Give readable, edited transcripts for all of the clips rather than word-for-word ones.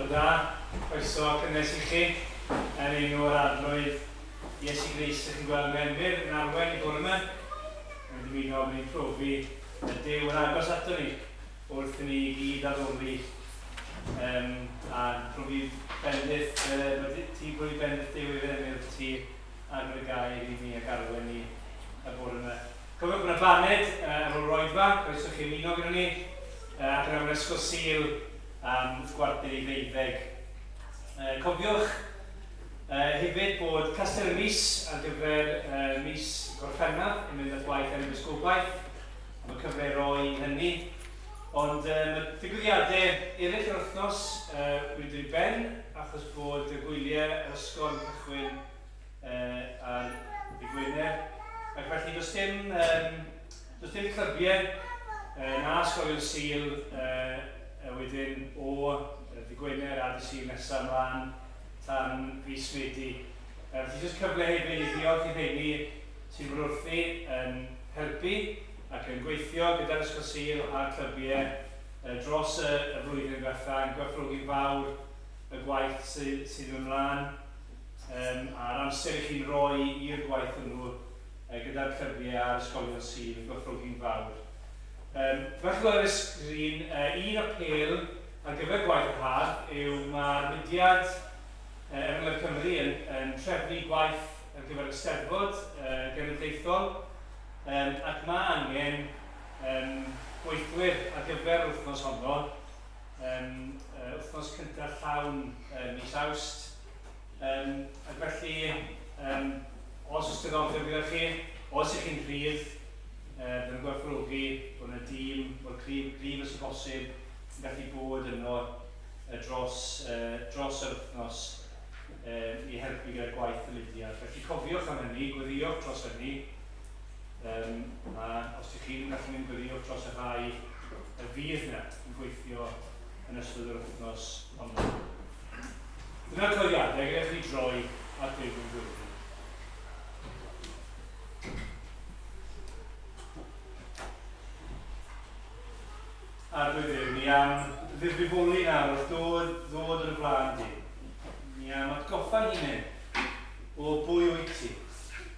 Bore da, croeso cynnes i chi yn enw yr Arglwydd Iesu Grist. Ydych chi'n gweld Emyr yn arwain y bore yma. Mae'n dymuno bod ni'n profi y Duw yn agos ato ni wrth i ni gyd addoli um, a profi bendith, uh, ti profi bendith Duw i Emyr wrth ti agor y gair i ni ac arwain ni y bore yma. Cofiwch bod 'na baned ar ôl yr oedfa, croeso chi ymuno gyda ni, ac yna mewn Ysgol Sul am gwarter i ddeuddeg. Cofiwch hefyd bod Castell y Mis ar gyfer mis Gorffennaf yn mynd at waith Enw Esgobaeth, a mae cyfle i roi i hynny. Ond mae digwyddiadau eraill yr wythnos wedi dod i ben achos bod y gwyliau yr ysgol yn cychwyn ar ddydd Gwener. Ac felly does dim, um, does dim clybiau na ysgolion Sul wedyn o ddydd Gwener a dydd Sul nesaf ymlaen tan fis Medi. Felly jyst cyfle hefyd i ddiolch i rheini sy'n bod wrthi yn helpu ac yn gweithio gyda'r Ysgol Sul a'r clybiau dros y, y flwyddyn ddiwetha, yn gwerthfawrogi'n fawr y gwaith sydd, sydd yn ymlaen. Yym, a'r amser i chi'n rhoi i'r gwaith hwnnw gyda'r clybiau a'r ysgolion sydd yn gwerthfawrogi'n fawr. Yym, fel chi'n gweld ar y sgrin, un apêl ar gyfer gwaith yr haf yw mae'r mudiad Efengyl Cymru yn, yn trefnu gwaith ar gyfer y Steddfod Genedlaethol, yym, ac mae angen yym, gweithwyr ar gyfer yr wythnos honno, yym, wythnos cyntaf llawn mis Awst. Yym, ac felly, yym, os oes diddordeb gyda chi, os ych chi'n rhydd, bydden nhw'n gwerthfawrogi bod yna dîm mor cryf, gryf ag sy'n bosib yn gallu bod yno dros, dros yr wythnos i helpu gyda gwaith y mudiad. Felly cofiwch am hynny, gweddïwch dros hynny, yym, a os ydych chi'n gallu mynd, gweddïwch dros y rhai y fydd yna yn gweithio yn ystod yr wythnos honno. Dyna'r cloriadau gyda chi droi at Dduw yn gweddi. Arglwydd Dduw, ni am ddifrifoli nawr wrth dod, ddod yn y blaen di. Ni am atgoffa'n hunain o bwy wyt ti,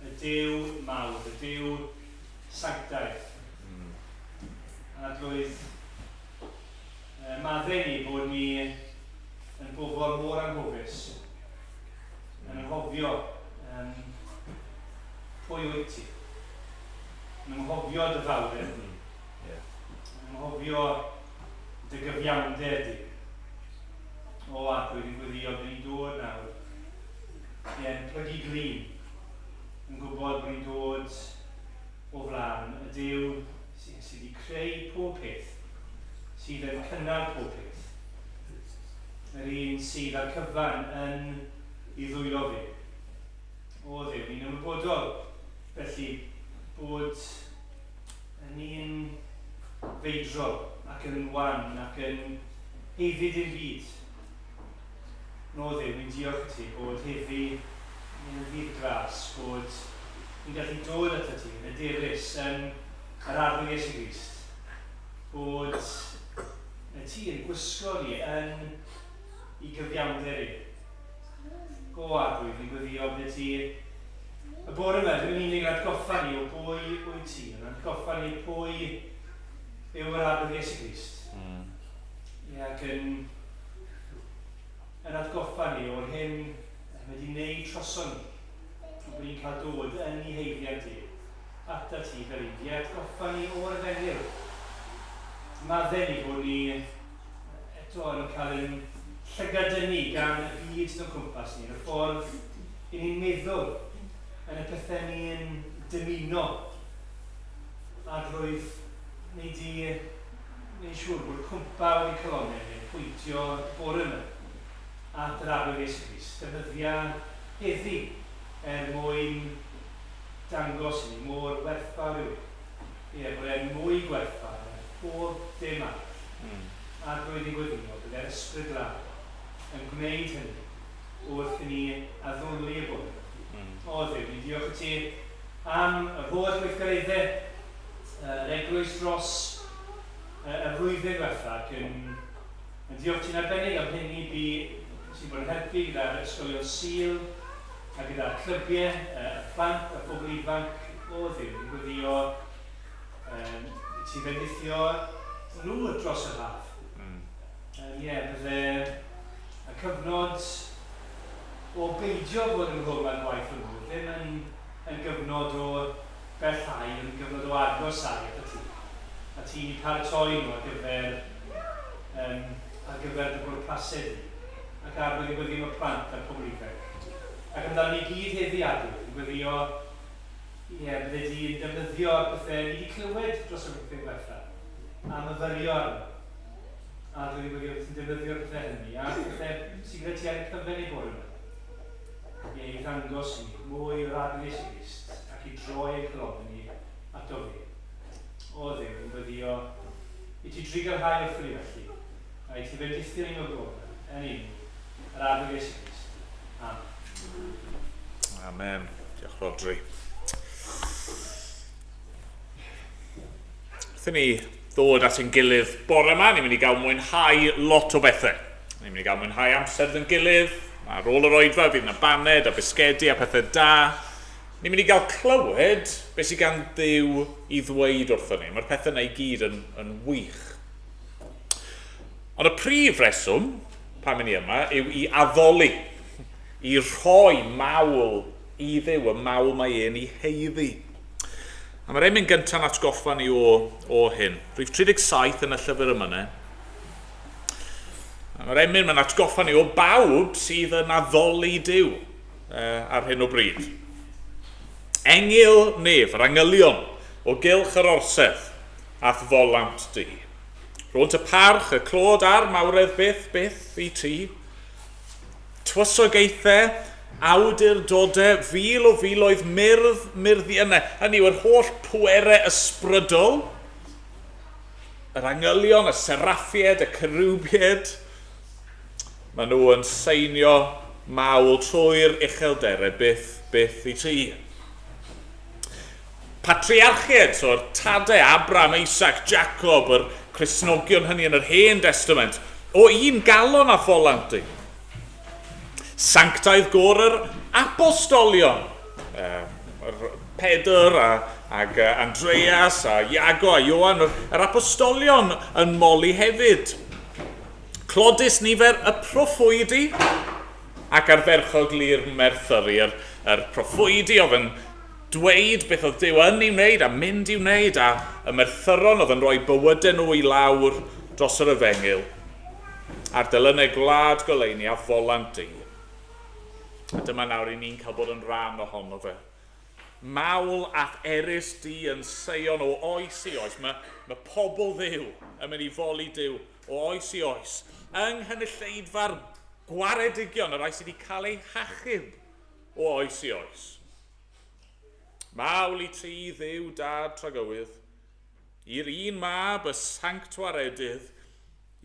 y Duw mawr, y Duw sanctaidd. Arglwydd, Maddau ni bod ni yn bobl mor anghofus, yn anghofio um, pwy wyt ti, yn anghofio dy fawredd di, yeah. yn anghofio dy gyfiawnder di. O, Arglwydd, yn gweddio, bydd ni'n dod nawr, ie, yn plygu glin, yn gwybod bod ni'n dod o flaen y Duw sydd wedi creu pob peth, sydd yn cynnal pob peth, yr un sydd â'r cyfan yn ei ddwylo fe. O Dduw, ni'n ymwybodol felly bod yn un feidrol ac yn wan ac yn haeddu dim byd. No Dduw, ni'n diolch i ti bod heddi yn ddydd gras, bod ni'n gallu dod atat ti yn hyderus yn yr Arglwydd Iesu Grist, bod y ti yn gwisgo ni yn i gyfiawnder i. Go Arglwydd, ni'n gweddio bydd ti y bore yma, ddim yn unig yn atgoffa ni o bwy wyt ti, ond atgoffa ni pwy yw yr Arglwydd Iesu Grist. Ie, ac yn, yn atgoffa ni o'r hyn mae wedi wneud troson ni, a bod ni'n cael dod yn ei haeddiant e, atat ti fel un. Ie, atgoffa ni o'r efengyl. Maddau ni bod ni eto yn cael ein llygadynnu gan y byd sydd o'n cwmpas ni, yn y ffordd i ni'n meddwl, yn y pethau ni'n dymuno. Arglwydd, wnei di wneud siŵr bod cwmpa wedi calonnau ni yn pwyntio bore yma at yr Arglwydd Iesu Grist. Defnyddia heddi er mwyn dangos i ni mor werthfawr yw e. Ie, bod e'n mwy gwerthfawr na pob dim arall. Arglwydd i weddïo, byddai'r Ysbryd Glân yn gwneud hynny wrth i ni addoli y bore yma. O Dduw, ni'n diolch i ti am yr holl weithgareddau yr eglwys dros y flwyddyn ddiwetha ac yn Yn diolch ti'n arbennig am hyn i bu sy'n bod yn helpu gyda'r ysgolion Sul a gyda'r clybiau, y plant a phobl ifanc o Dduw. Ni'n gweddio um, ti fendithio nhw dros yr haf. Ie, yeah, bydde y cyfnod o beidio fod yng nghlwm â'r gwaith hwnnw ddim yn, yn gyfnod o bellhau, ond yn gyfnod o agosáu atat ti. A ti'n paratoi nhw ar gyfer, um, ar gyfer dy bwrpasau di. Ac ar byddi gweddio am y plant a'r pobl ifanc. Ac amdano ni gyd heddi Arglwydd, yn gweddio, ie, yeah, bydde di yn defnyddio'r pethau ni wedi clywed dros y flwyddyn ddiwetha, a myfyrio arno. Arglwydd, yn gweddio bod ti'n defnyddio'r pethau hynny, a'r pethau sydd gyda ti ar y cyfer ni bore yma. Ie, i ddangos i ni mwy o'r Arglwydd Iesu Grist, ac i droi ein calonnau ni ato fe. O Dduw, yn gweddio i ti drugarhau wrthon ni felly, a i ti fendithio ni mewn bore yma, yn enw yr Arglwydd Iesu Grist. Amen. Amen. Diolch, Rodri. Wrth i ni ddod at ein gilydd bore yma, ni'n mynd i gael mwynhau lot o bethau. Ni'n mynd i gael mwynhau amser dyn gilydd, ar ôl yr oedfa fydd yna baned a bisgedi a pethau da. Ni'n mynd i gael clywed beth sydd gan Dduw i ddweud wrthon ni. Mae'r pethau yna i gyd yn, yn wych. Ond y prif reswm pam i ni yma yw i addoli, i rhoi mawl i Dduw, y mawl mae e'n ei heiddi. A mae'r emyn gyntaf yn atgoffa ni o, o hyn. Rhif 37 yn y llyfr yma ne. A mae'r emyn mae'n atgoffa ni o bawb sydd yn addoli Duw ar hyn o bryd. Engyl nef, yr angylion, o gylch yr orsedd, a'th folant di. Rhwnt y parch, y clod a'r mawredd byth, byth i ti. Tywysogaethau, awdurdodau, fil o filoedd, myrdd, myrddiynau. Hynny yw, yr holl pwerau ysbrydol, yr angylion, y seraffied, y cerwbied, maen nhw yn seinio mawl trwy'r uchelderau byth, byth i ti. Patriarchiaid, so'r tadau, Abraham, Isaac, Jacob, yr Cristnogion hynny yn yr Hen Destament, o un galon a ffolant di. Sanctaidd gôr yr apostolion, Pedr a, ag Andreas a Iago a Ioan, yr, yr apostolion yn moli hefyd. Clodus nifer y proffwydi ac ardderchog lu'r merthyri, yr, yr proffwydi oedd yn dweud beth oedd Duw yn ei wneud a mynd i'w wneud, a y merthyron oedd yn rhoi bywydau nhw i lawr dros yr efengyl, a'r delynau gwlad goleuni a folant di. A dyma nawr i ni'n cael bod yn rhan ohono fe. Mawl at erys di yn Seion o oes i oes. Mae, mae pobl Dduw yn mynd i foli Duw o oes i oes. Yng nghynulleidfa'r gwaredigion, y rhai sydd wedi cael eu hachub o oes i oes. Mawl i ti, Dduw Dad tragywydd, i'r un mab y sanctwaredydd,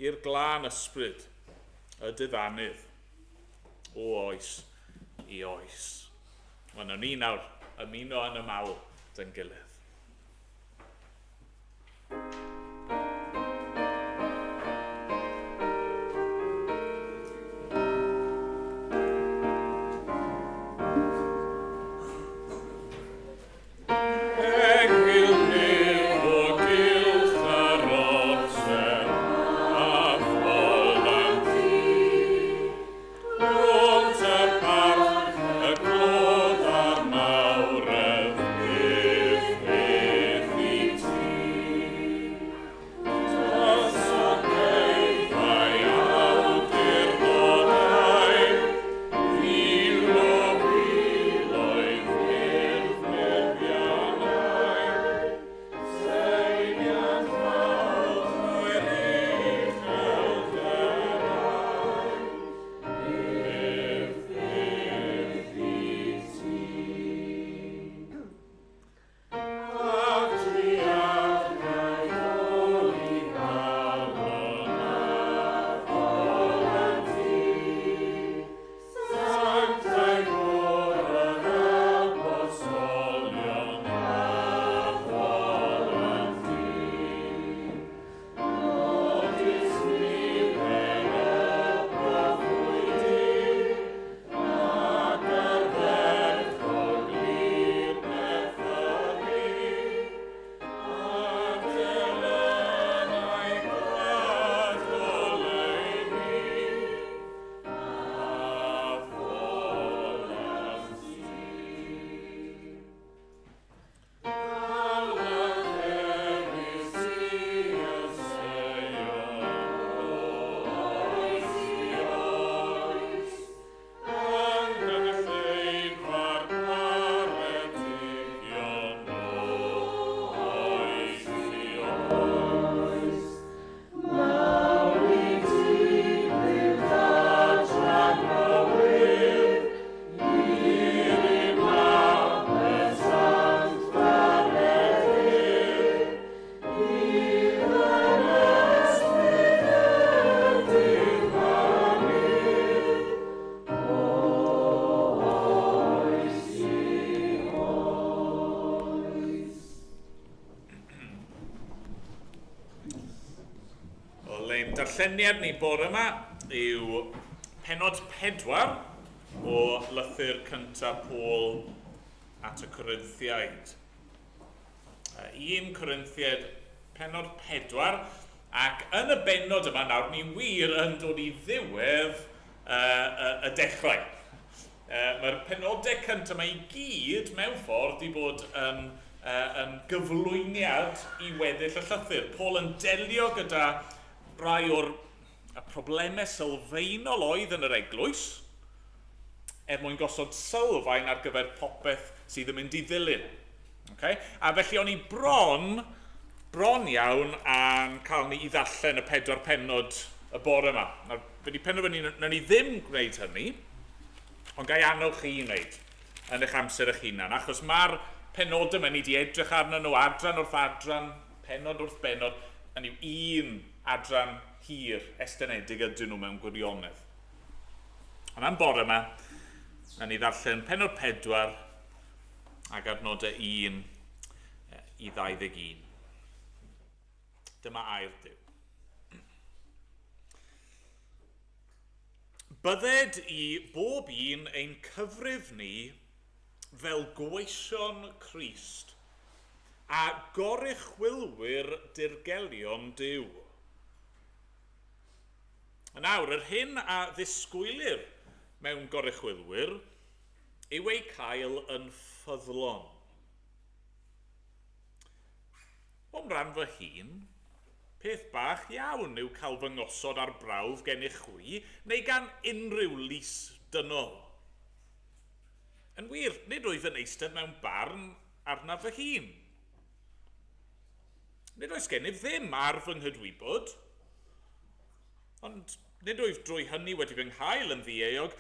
i'r glân ysbryd, y diddanydd, o oes i oes. Wel, nawn ni nawr ymuno yn y mawl dy'n gilydd. darlleniad ni bore yma yw penod 4 o lythyr cyntaf Paul at y Corinthiaid. 1 Corinthiaid penod 4, ac yn y bennod yma nawr ni wir yn dod i ddiwedd y dechrau. Mae'r penodau cyntaf yma i gyd mewn ffordd di bod yn, yn gyflwyniad i weddill y llythyr. Paul yn delio gyda rai o'r y problemau sylfaenol oedd yn yr eglwys, er mwyn gosod sylfaen ar gyfer popeth sydd yn mynd i ddilyn. Okay? A felly o'n i bron, bron iawn a'n cael ni i ddarllen y pedwar pennod y bore yma. Nawr, fe wedi penderfynu, nawn ni ddim gwneud hynny, ond ga i annog chi i wneud yn eich amser eich hunan, achos mae'r penodau yma ni wedi edrych arnyn nhw adran wrth adran, pennod wrth bennod, yn yw un adran hir estynedig ydyn nhw mewn gwirionedd. Ond am bore yma, na ni ddarllen pennod 4 ac adnodau 1 i 21. Dyma air Duw. Bydded i bob un ein cyfrif ni fel gweision Crist a goruchwylwyr dirgelion Duw. Yn awr, yr hyn a ddisgwylir mewn goruchwylwyr yw eu cael yn ffyddlon. O'm rhan fy hun, peth bach iawn yw cael fy ngosod ar brawf gennych chwi neu gan unrhyw lys dynol. Yn wir, nid wyf yn eistedd mewn barn arnaf fy hun. Nid oes gennyf ddim ar fy nghydwybod, ond nid wyf drwy hynny wedi fy nghael yn ddieuog,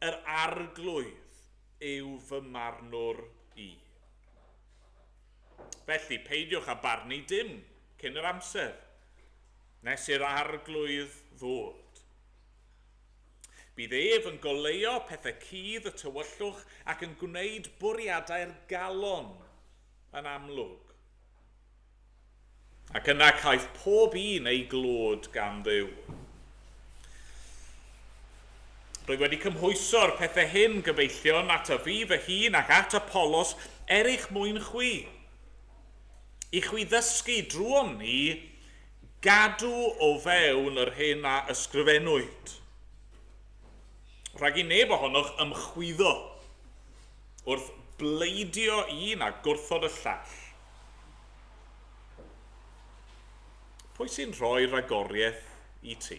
yr Arglwydd yw fy marnwr i. Felly, peidiwch â barnu dim cyn yr amser, nes i'r Arglwydd ddod. Bydd ef yn goleuo pethau cudd y tywyllwch ac yn gwneud bwriadau'r galon yn amlwg. Ac yna caiff pob un ei glod gan Dduw. Rwyf wedi cymhwyso'r pethau hyn, gyfeillion, ataf fi fy hun ac at Apollos, er eich mwyn chwi. I chwi ddysgu drwom ni gadw o fewn yr hyn a ysgrifennwyd. Rhag i neb ohonoch ymchwyddo wrth bleidio un a gwrthod y llall. Pwy sy'n rhoi rhagoriaeth i ti?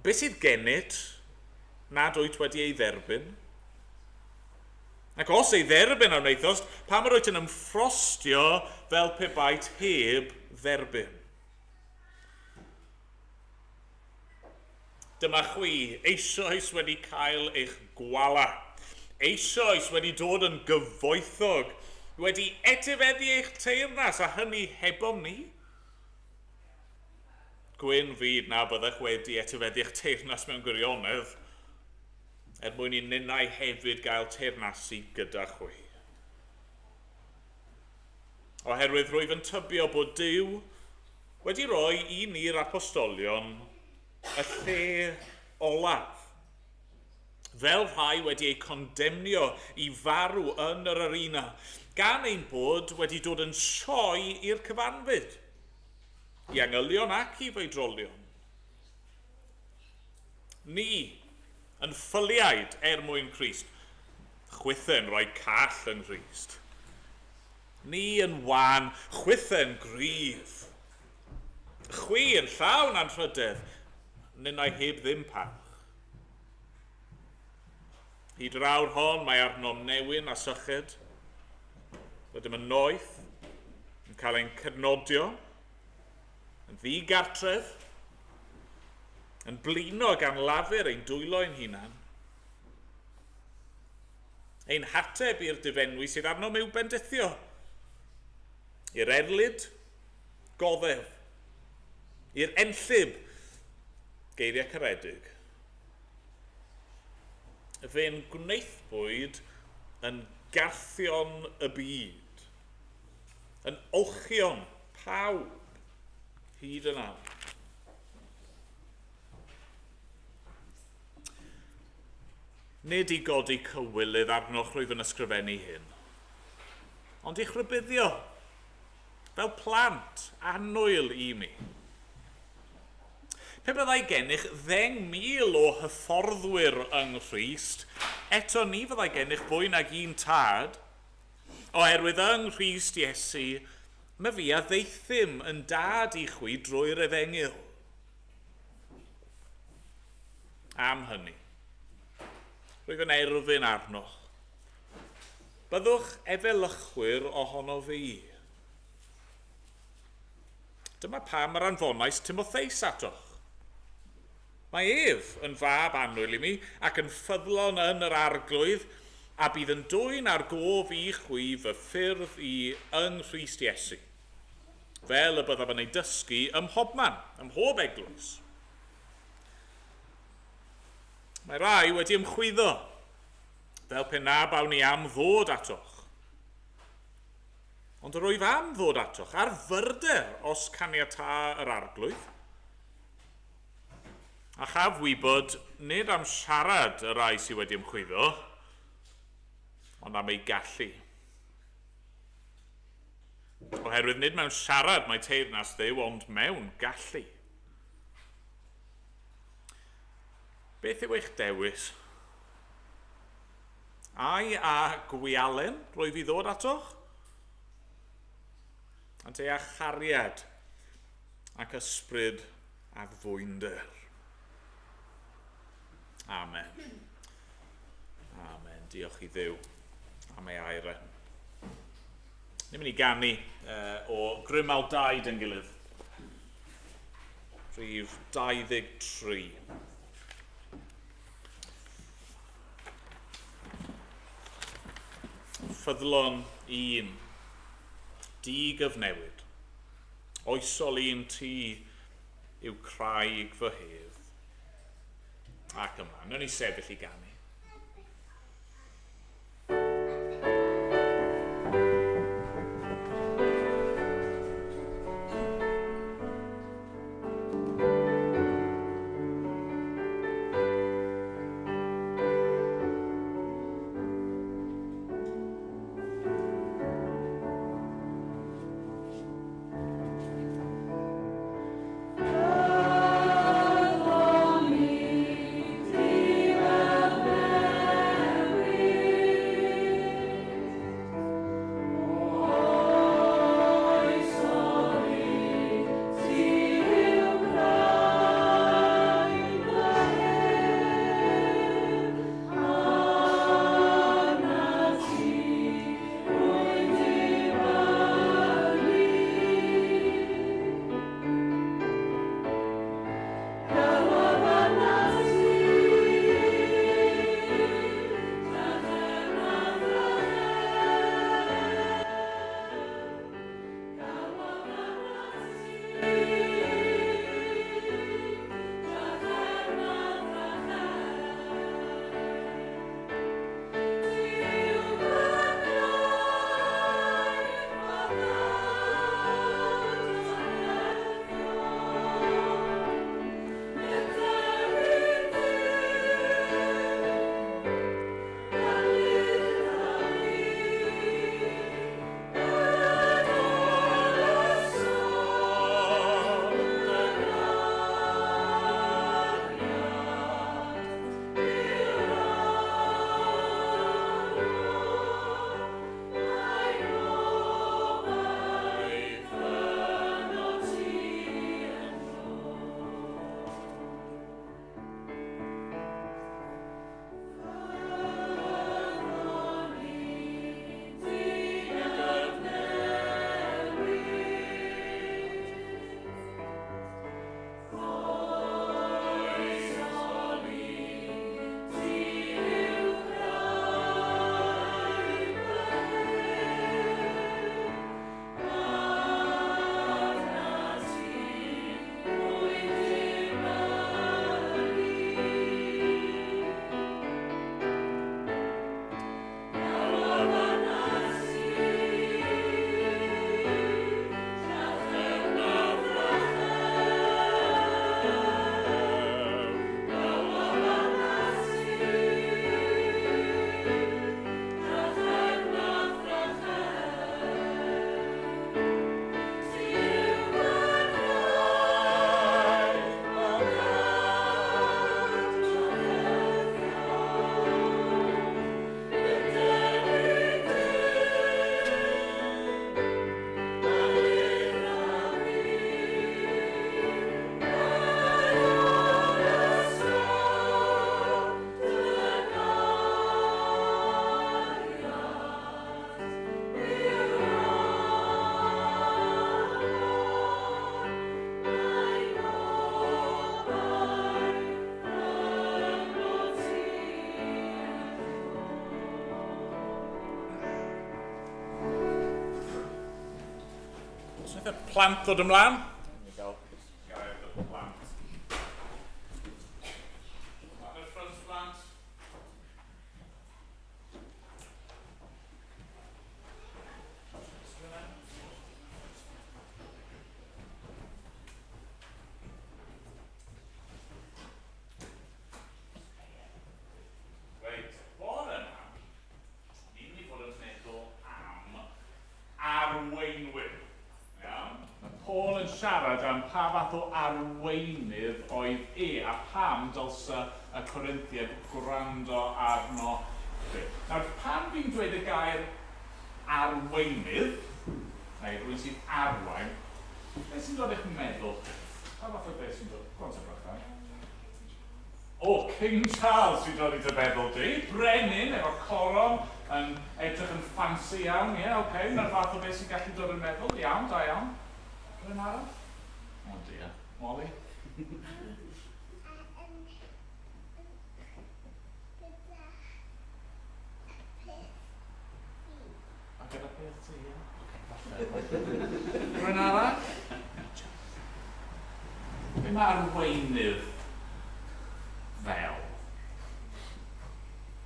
Be sydd gennyt nad wyt wedi ei dderbyn? Ac os ei dderbyn a wnaethost, pam yr wyt yn ymffrostio fel pe bait heb dderbyn? Dyma chwi, eisoes wedi cael eich gwala, eisoes wedi dod yn gyfoethog, wedi etifeddu eich teyrnas, a hynny hebom ni. Gwyn fyd na byddech wedi etifeddu eich teyrnas mewn gwirionedd, er mwyn i ninnau hefyd gael teyrnasu gyda chwi. Oherwydd rwyf yn tybio bod Duw wedi rhoi i ni'r apostolion y lle olaf, fel rhai wedi eu condemnio i farw yn yr arena, gan ein bod wedi dod yn sioe i'r cyfanfyd, i angylion ac i feidrolion. Ni, yn ffyliaid er mwyn Crist, chwithen roi call yng Nghrist. Ni yn wan, chwithen gryf. Chwi yn llawn anrhydedd, ninnau heb ddim parch. Hyd yr awr hon mae arnom newyn a syched. Rydym yn noeth, yn cael ein cydnodio, yn ddigartref, yn blino gan lafur ein dwylo ein hunan. Ein hateb i'r difenwi sydd arnom yw bendithio. I'r erlid, goddef. I'r enllib, geiriau caredig. Fe'n gwnaethpwyd yn garthion y byd, yn olchion pawb, hyd yn awr. Nid i godi cywilydd arnoch rwyf yn ysgrifennu hyn, ond i'ch rhybuddio, fel plant annwyl i mi. Pe byddai gennych 10,000 o hyfforddwyr yng Nghrist, eto ni fyddai gennych fwy nag un tad, oherwydd yng Nghrist Iesu, myfi a ddaethum yn dad i chwi drwy'r efengyl. Am hynny, rwyf yn erfyn arnoch. Byddwch efelychwyr ohono fi. Dyma pam yr anfonais Timotheus atoch. Mae ef yn fab annwyl i mi ac yn ffyddlon yn yr Arglwydd, a bydd yn dwyn ar gof i chwi fy ffyrdd i yng Nghrist Iesu, fel y byddaf yn ei dysgu ym mhobman, ym mhob eglwys. Mae rai wedi ymchwyddo, fel pe na bawn i am ddod atoch. Ond yr wyf am ddod atoch ar fyrder os caniatâ yr Arglwydd. A chaf wybod nid am siarad y rhai sydd wedi ymchwyddo, ond am eu gallu. Oherwydd nid mewn siarad mae teyrnas Dduw, ond mewn gallu. Beth yw eich dewis? Ai a gwialen rwyf i ddod atoch? Ante a chariad ac ysbryd addfwynder. Amen. Amen. Diolch i Dduw am ei air e. Ni'n mynd i ganu o Grymal 2 dyn gilydd. Rhif 23. Ffyddlon un, di-gyfnewid, oesol un ti yw craig fy hedd. Ac ymlaen, wnawn ni sefyll i ganu. Wnaeth y plant ddod ymlaen? Ni gael gair y plant. Lan i'r ffrynt, plant. Reit, bore yma, ni'n mynd i fod yn meddwl am arweinwyr. Iawn? Mae Paul yn siarad am pa fath o arweinydd oedd e a pam dylse y Corinthiaid gwrando arno fe. Nawr, pan fi'n dweud y gair arweinydd, neu rhywun sy'n arwain, beth sy'n dod i'ch meddwl chi? Pa fath o beth sy'n dod? Go on te, Brychan. O, King Charles sy'n dod i dy feddwl di. Brenin efo coron yn edrych yn ffansi iawn. Ie, yeah, oce, okay. Mae'r fath o beth sy'n gallu dod yn meddwl. Iawn, da iawn. Rhywun arall? O dear. Molly? A gyda peth ti, ie? Oce, falle. Rhywun arall? Be mae arweinydd fel?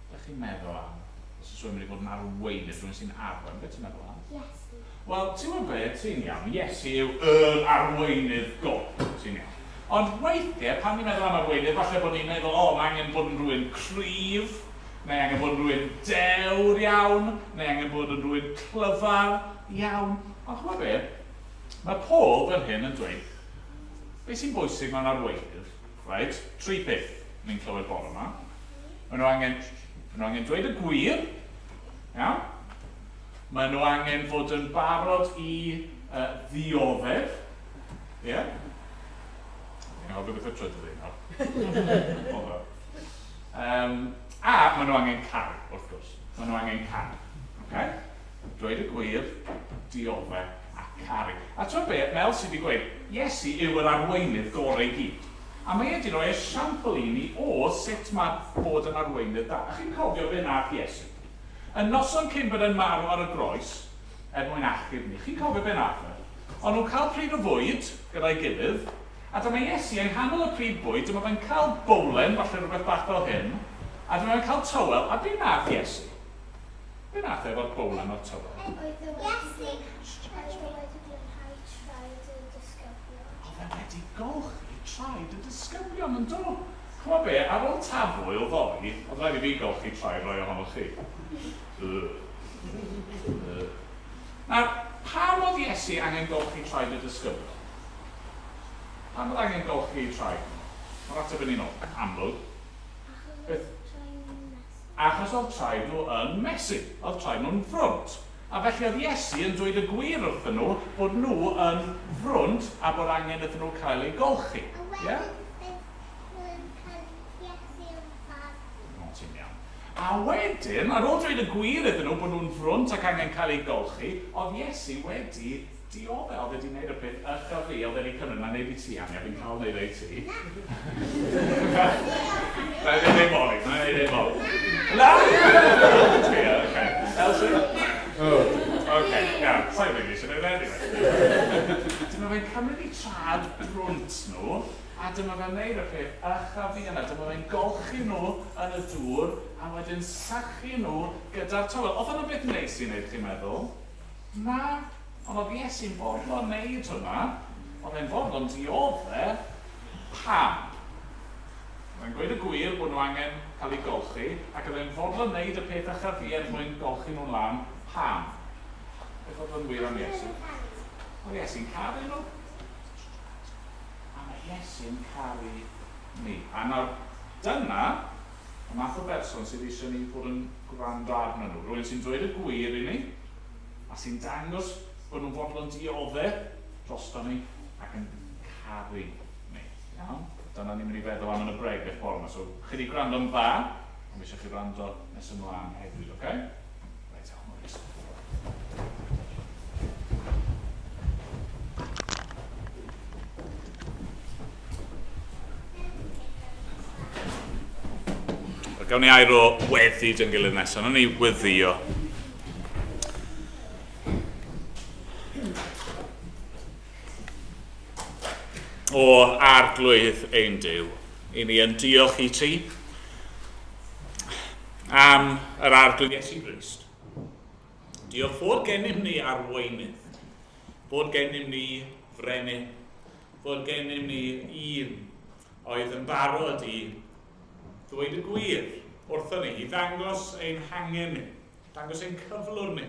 Be chi'n meddwl am? Os oes rhywun mynd i fod yn arweinydd, rhywun sy'n arwain, be ti'n meddwl am? Iesu. Wel, ti'n gwybod be, ti'n iawn. Iesu yw yr arweinydd gorau, ti'n iawn. Ond weithiau, pan ni'n meddwl am arweinydd, falle bod ni'n meddwl, o, mae angen bod yn rhywun cryf, neu angen bod yn rhywun dewr iawn, neu angen bod yn rhywun clyfar iawn. Ond chimod be? Mae Paul fan hyn yn dweud, be sy'n bwysig mewn arweinydd, reit, tri peth ni'n clywed bore yma. Maen nhw angen, maen nhw angen dweud y gwir, iawn? Maen nhw angen fod yn barod i uh, ddioddef, ie? Yeah? Fi'n anghofio beth yw'r trydydd un nawr. um, a maen nhw angen caru, wrth gwrs. Maen nhw angen caru. Okay? Dweud y gwir, diodde a caru. A t'mod be, Mel sy 'di gweud, Iesu yw yr arweinydd gore i gyd. A mae e 'di rhoi esiampl i ni o sut mae bod yn arweinydd da. A chi'n cofio be nath Iesu? Y noson cyn bod e'n marw ar y groes, er mwyn achub ni, chi'n cofio be nath e? O'n nhw'n cael pryd o fwyd gyda'i gilydd, a dyma Iesu yng nghanol y pryd bwyd, dyma fe'n cael bowlen, falle rhywbeth bach fel hyn, a dyma fe'n cael tywel, a be nath Iesu? Be nath e efo'r bowlen o'r tywel? Oedd e wedi oedd e wedi glanhau traed y disgyblion. Oedd e wedi golchi traed y disgyblion, yn do? Ch'mod be, ar ôl tafwyl ddoe, oedd rhaid i fi golchi traed rai ohonoch chi. Ugh. Ugh. Nawr, pam oedd Iesu angen golchi traed y disgyblion? Pam oedd angen golchi eu traed nhw? Mae'r ateb yn un amlwg. Achos oedd traed nhw'n messy. Achos oedd traed nhw yn messy, oedd traed nhw'n frwnt. A felly oedd Iesu yn dweud y gwir wrthyn nhw bod nhw yn frwnt a bod angen iddyn nhw cael eu golchi. A wedyn beth nhw'n cael Iesu yn babi. O, ti'n iawn. A wedyn, ar ôl dweud y gwir iddyn nhw bod nhw'n frwnt ac angen cael eu golchi, oedd Iesu wedi Diodde, oedd e 'di wneud y peth ucha fi, oedd e 'di cymryd, na wneud i ti Anya, fi'n cael wneud e i ti. Na i wneud e i Molly, na i wneud e i Molly. Na! Ti, oce. Elsie? Oh. Oce, iawn, sa i'n rili eisiau wneud e anyway. Dyma fe'n cymryd eu trad brwnt nhw, a dyma fe'n wneud y peth ucha fi yna, dyma fe'n golchi nhw yn y dŵr, a wedyn sychu nhw gyda'r tywel. Oedd hwnna'n beth neis i wneud, chi'n meddwl? Na, ond oedd Iesu'n fodlon wneud hwnna. Oedd e'n fodlon diodde. Pam? Oedd e'n gweud y gwir bod nhw angen cael eu golchi, ac oedd e'n fodlon wneud y peth uchaf fi er mwyn golchi nhw'n lân. Pam? Beth oedd yn wir am Iesu? Oedd Iesu'n caru nhw. A mae Iesu'n caru ni. A nawr, dyna y math o berson sydd eisiau ni fod yn gwrando arnyn nhw. Rhywun sy'n dweud y gwir i ni, a sy'n dangos bod nhw'n fodlon diodde drosto ni ac yn caru ni. Iawn? Dyna ni'n mynd i feddwl am yn y bregeth bore yma. So, chi wedi gwrando'n dda, ond fi eisiau chi wrando nes ymlaen hefyd, oce? Okay? Reit, iawn, Maurice. Gawn ni air o weddi dyn gilydd nesaf. Nawn ni weddio. O Arglwydd ein Duw, i ni yn diolch i ti am yr Arglwydd Iesu Grist. Diolch fod gennym ni arweinydd, fod gennym ni frenin, fod gennym ni un oedd yn barod i ddweud y gwir wrthon ni, i ddangos ein hangen ni, dangos ein cyflwr ni.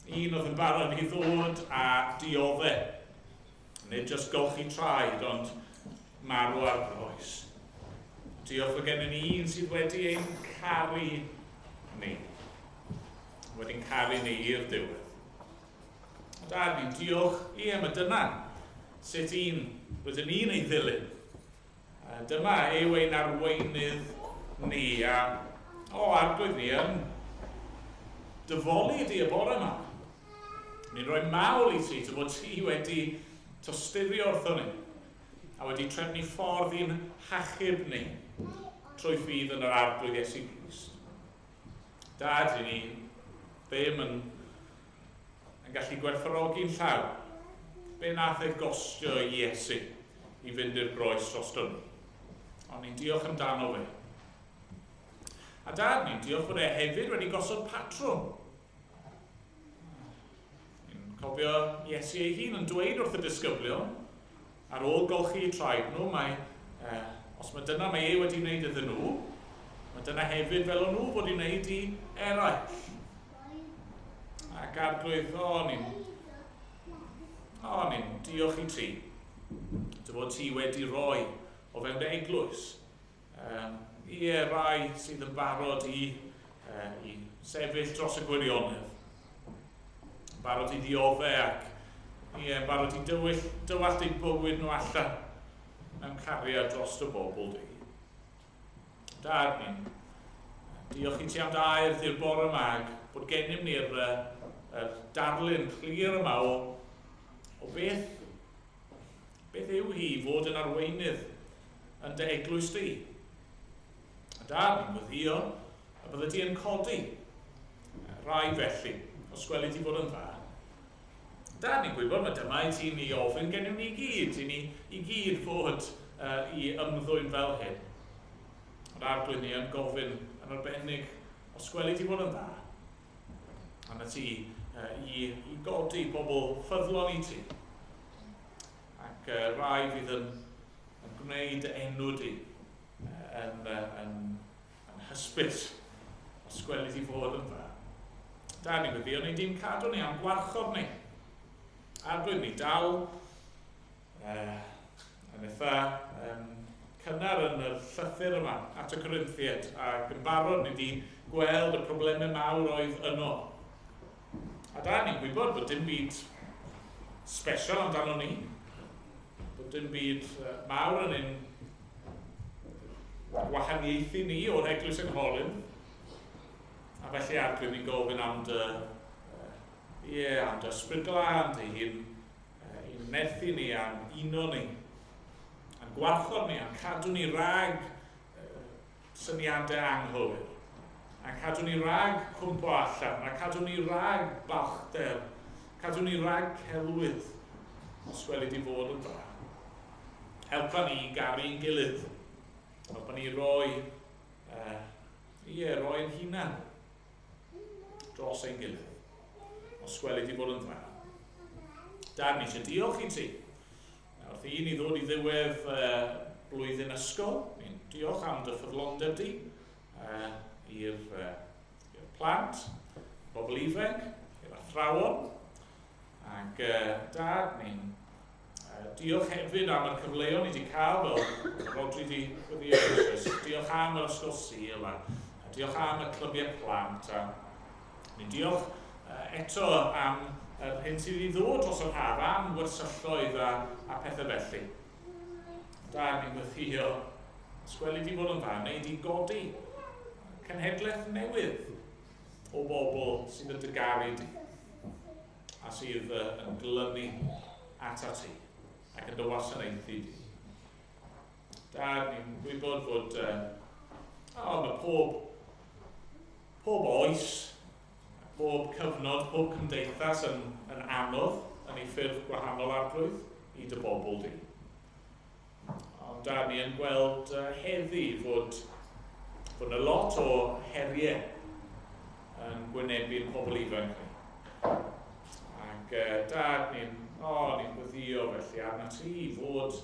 Un oedd yn barod i ddod a diodde. Nid jyst golchi traed, ond marw ar groes. Diolch fod gennym ni un sydd wedi ein caru ni. Wedi'n caru ni i'r diwedd. Dad, ni'n diolch, ie, mae dyna sut un rydyn ni'n ei ddilyn. Dyma yw ein arweinydd ni, a o, arglwydd ni yn dyfoli di y bore yma. Ni'n rhoi mawl i ti, dy fod ti wedi tosturio wrthon ni, a wedi trefnu ffordd i'n hachub ni trwy ffydd yn yr Arglwydd Iesu Grist. Dad, i ni ddim yn, yn gallu gwerthfawrogi'n llawn be nath e gostio i Iesu i fynd i'r groes dros ni. Ond ni'n diolch amdano fe. A dad, ni'n diolch bod e hefyd wedi gosod patrwm. Ni'n cofio Iesu ei hun yn dweud wrth y disgyblion, ar ôl golchi eu traed nhw, mae, eh, os mae dyna mae e wedi wneud iddyn nhw, mae dyna hefyd fel o'n nhw fod i wneud i eraill. Ac arglwydd, o, ni'n o, ni'n diolch i ti, dy fod ti wedi rhoi o fewn dy eglwys. Um, ie, rai sydd yn barod i, uh, i sefyll dros y gwirionedd. Barod i ddiodde ac ie, barod i dywyll, dywallt eu bywyd nhw allan mewn cariad dros dy bobl di. Dad, ni'n diolch i ti am dy air ddi'r bore yma ac bod gennym ni'r er darlun clir yma o, o beth, beth yw hi fod yn arweinydd yn dy eglwys di. A dad, ni'n gweddio y bydde di yn codi rai felly, os gweli di fod yn dda. Dad, ni'n gwybod mae dyma i ti'n ei ofyn gennym ni i gyd, i ni i gyd fod uh, i ymddwyn fel hyn. Ond arglwydd ni yn gofyn yn arbennig, os gweli di fod yn dda, a na ti uh, i, i godi bobl ffyddlon i ti, ac uh, rai fydd yn, yn gwneud enw di uh, yn, uh, yn yn hysbys, os gweli di fod yn dda. Da, ni'n gweddio ni di'n cadw ni am gwarchod ni. Arglwydd ni dal uh, yn eitha um, cynnar yn y llythyr yma at y Corinthiaid ac yn barod ni wedi gweld y problemau mawr oedd yno. A da, ni'n gwybod bod dim byd special amdano ni, bod dim byd mawr yn ein gwahaniaethu ni o'r eglwys yng Nghorinth. A felly arglwydd ni'n gofyn am dy, ie, yeah, am dy ysbryd glân dy hun, i'n nerthu ni a'n uno ni, a'n gwarchod ni, a'n cadw ni rhag syniadau anghywir, a'n cadw ni rhag cwmpo allan, a cadw ni rhag balchder, cadw ni rhag celwydd, os gweli di fod yn dda. Helpa ni i garu'n gilydd. Helpa ni i roi, uh, ie, roi ein hunan dros ein gilydd. Os gweli di fod yn dda. Dad, ni eisiau diolch i ti. Wrth i ni ddod i ddiwedd uh, blwyddyn ysgol, ni'n diolch am dy ffyddlondeb di uh, i'r uh, plant, bobl ifanc, i'r athrawon, ac uh, dad, ni'n Diolch hefyd am y cyfleon ni wedi cael fel Rodri wedi gweddio eisoes. Diolch am yr ysgol Sul a, a diolch am y clybiau plant a ni'n diolch eto am yr hyn sydd wedi ddod dros yr haf, am wersylloedd a, a pethau felly. Da, ni'n gweddio, os gweli di bod yn dda, neu di godi cenhedlaeth newydd o bobl sydd yn dy garu di. a sydd yn glynu atat ti ac yn dy wasanaethu di. Dad, ni'n gwybod fod uh, oh, mae pob, pob oes, pob cyfnod, pob cymdeithas yn, yn anodd yn ei ffurf gwahanol arglwydd i dy bobl di. Ond da ni yn gweld heddi fod, fod yna lot o heriau yn gwynebu'n pobl ifanc ni. Ac dad, ni'n oh, ni gweddio felly arna ti i fod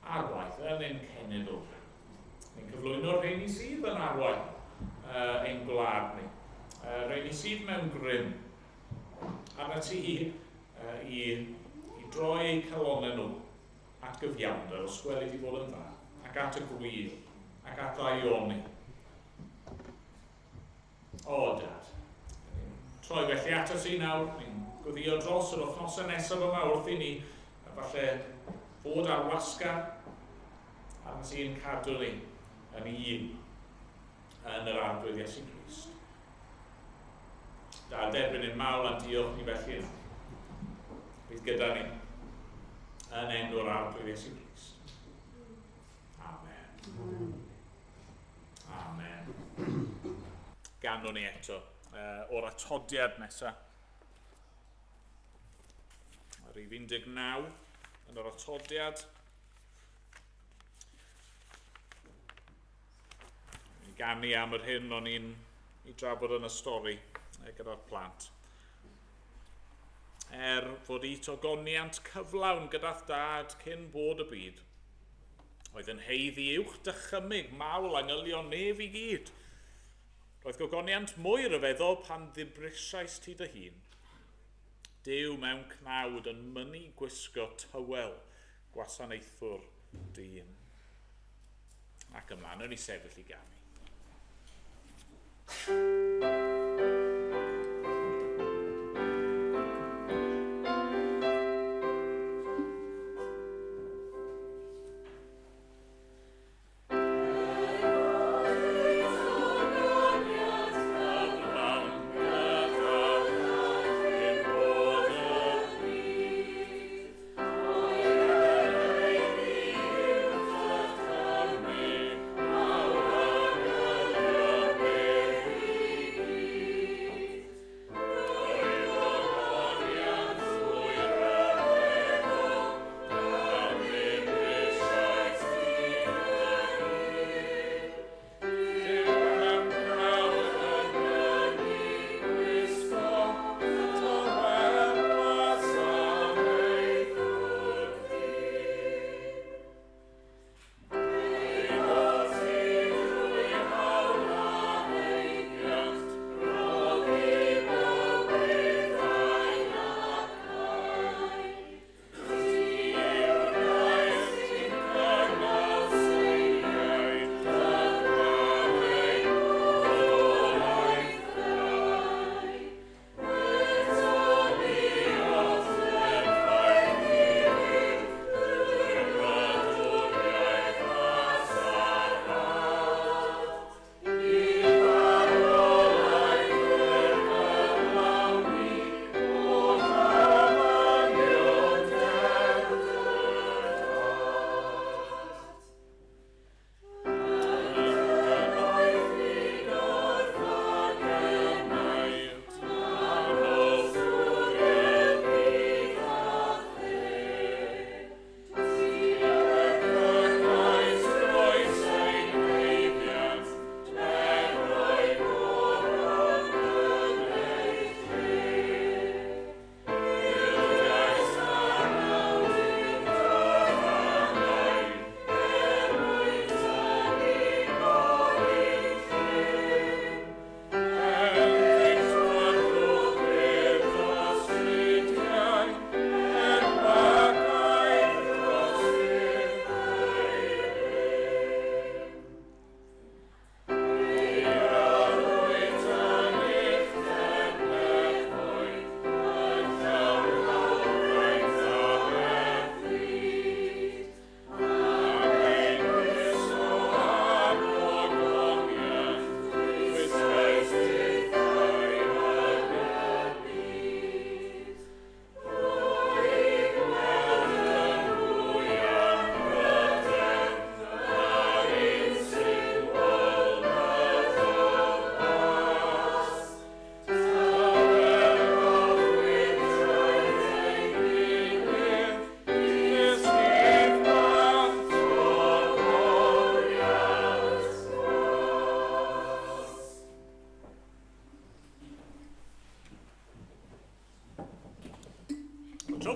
ar waith yn ein cenedl. Ni'n cyflwyno'r rheini sydd yn arwain ein gwlad ni. Rheini sydd mewn grym. Arna ti i, i droi eu calonau nhw at gyfiawnder, os gweli di fod yn dda, ac at y gwir, ac at ddaioni. O, Dad. Troi felly ato ti nawr, ni'n gweddio dros yr wythnosau nesaf yma wrth i ni, falle fod ar wasgar, a ti'n cadw ni yn un yn yr Arglwydd Iesu Grist. Da, derbyn ein mawl a'n diolch ni felly yn Bydd gyda ni yn enw'r Arglwydd Iesu Grist. Amen. Amen. Ganwn ni eto o'r atodiad nesaf. Rhif 19 yn yr atodiad. Ni'n ganu am yr hyn o'n i'n i drafod yn y stori gyda'r plant. Er fod i togoniant cyflawn gyda'th dad cyn bod y byd, oedd yn heiddi uwch dychymyg mawl angylion nef i gyd. Roedd gogoniant mwy ryfeddol pan ddibrisiais ti dy hun. Duw mewn cnawd yn mynnu gwisgo tywel gwasanaethwr dyn. Ac ymlaen, yn i sefyll i ganu.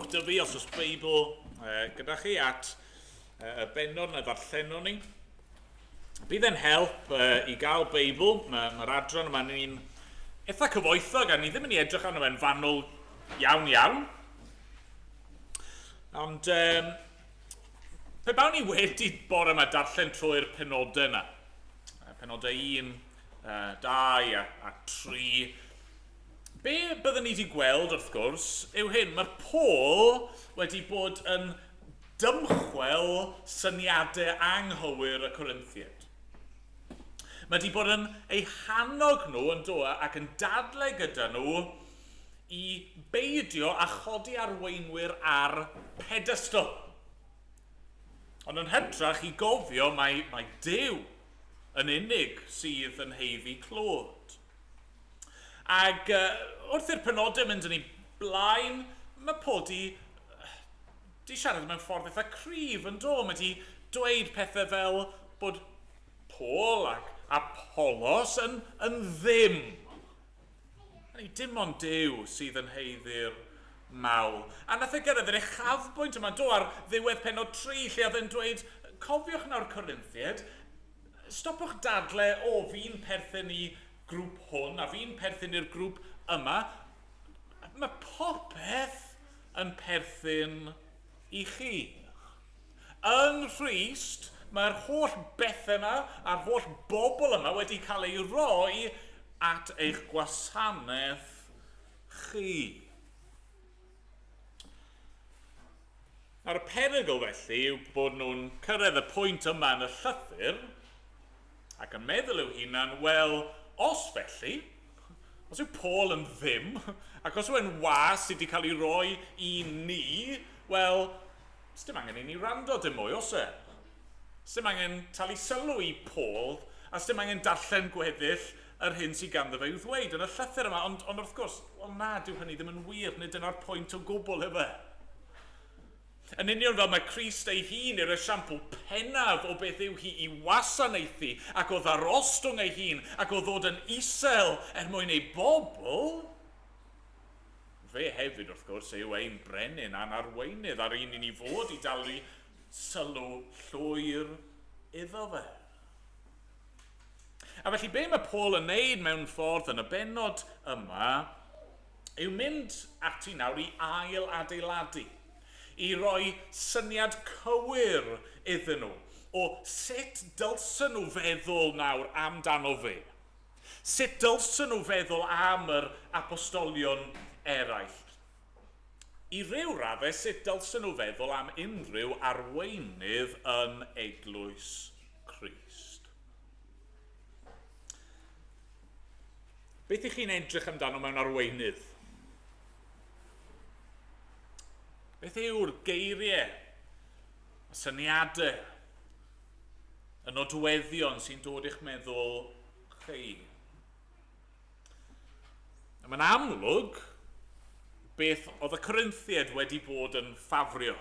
Trowch dy fi os oes Beibl gyda chi at y bennod na ddarllenon ni. Bydd e'n help i gael Beibl. Mae'r ma adran yma'n un eitha cyfoethog a ni ddim yn ei edrych arno fe'n fanwl iawn iawn. Ond um, pe bawn ni wedi bore yma darllen trwy'r penodau yna, penodau 1, 2 a, a 3, be byddwn ni wedi gweld wrth gwrs yw hyn, mae'r Paul wedi bod yn dymchwel syniadau anghywir y Corinthiaid. Mae wedi bod yn eu hannog nhw yn do ac yn dadle gyda nhw i beidio â chodi arweinwyr ar pedestol. Ond yn hytrach i gofio mai, mai Duw yn unig sydd yn haeddu clod. Ac uh, wrth i'r penodau mynd yn ei blaen, mae Paul di, di siarad mewn ffordd eitha cryf yn do. Mae di dweud pethau fel bod Paul ac Apollos yn, yn ddim. Hynny, dim ond Duw sydd yn haeddu'r mawl. A nath e gyrraedd yr uchafbwynt yma, do, ar ddiwedd pennod 3, lle oedd e'n dweud, cofiwch nawr Corinthiaid, stopwch dadle, o, fi'n perthyn i grŵp hwn, a fi'n perthyn i'r grŵp yma. Mae popeth yn perthyn i chi. Yng Nghrist, mae'r holl bethau yma a'r holl bobl yma wedi cael eu rhoi at eich gwasanaeth chi. Nawr y perygl felly yw bod nhw'n cyrraedd y pwynt yma yn y llythyr ac yn meddwl i'w hunan, wel, os felly, os yw Paul yn ddim, ac os yw e'n was sydd wedi cael ei roi i ni, wel, Sdim angen i ni wrando dim mwy, oes e? Sdim angen talu sylw i Paul, a sdim angen darllen gweddill yr hyn sydd ganddo fe i'w ddweud yn y llythyr yma, ond, ond wrth gwrs, wel na, dyw hynny ddim yn wir, nid dyna'r pwynt o gwbl, yw e? Yn union fel mae Crist ei hun yw'r esiampl pennaf o beth yw hi i wasanaethu ac o ddarostwng ei hun ac o ddod yn isel er mwyn ei bobl, Fe hefyd, wrth gwrs, yw ein brenin a'n arweinydd, a'r un i ni fod i dalu sylw llwyr iddo fe. A felly be mae Paul yn neud mewn ffordd yn y bennod yma yw mynd ati nawr i ail adeiladu, i roi syniad cywir iddyn nhw o sut dylsen nhw feddwl nawr amdano fe. Sut dylsen nhw feddwl am yr apostolion eraill? I ryw raddau, sut dylsen nhw feddwl am unrhyw arweinydd yn eglwys Crist? Beth ych chi'n edrych amdano mewn arweinydd? Beth yw'r geiriau, y syniadau, y nodweddion sy'n dod i'ch meddwl chi? Mae'n amlwg beth oedd y Corinthiaid wedi bod yn ffafrio.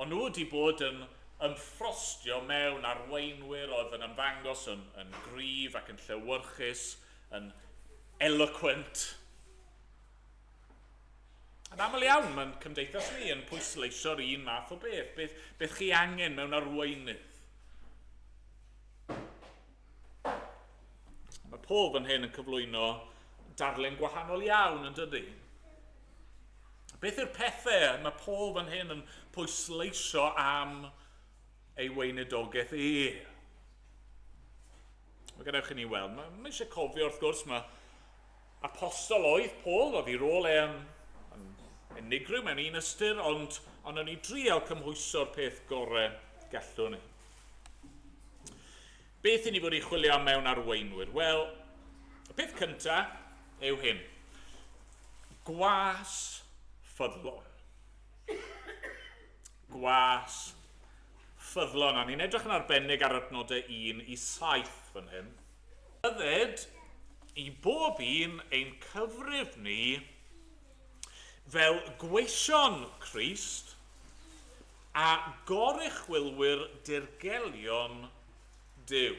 O'n nhw wedi bod yn ymffrostio mewn arweinwyr oedd yn ymddangos yn, yn gryf ac yn llewyrchus, yn eloquent. Yn aml iawn, mae'n cymdeithas ni yn pwysleisio'r un math o beth. Beth, beth chi angen mewn arweinydd. Mae Paul fan hyn yn cyflwyno darlun gwahanol iawn, yn dydy? Beth yw'r pethau mae Paul fan hyn yn pwysleisio am ei weinidogaeth e? Mae gadewch i ni weld. Mae, mae eisiau cofio wrth gwrs, mae Apostol oedd Paul, oedd ei rôl e yn, yn unigryw mewn un ystyr, ond, ond o'n i drial cymhwyso'r peth gorau gallwn ni. Beth i ni fod i chwilio am mewn arweinwyr? Wel, y peth cyntaf yw hyn. Gwas ffyddlon. Gwas ffyddlon. A ni'n edrych yn arbennig ar adnodau 1 i 7 fan hyn. Bydded i bob un ein cyfrif ni fel gweision Crist a goruchwylwyr dirgelion Duw.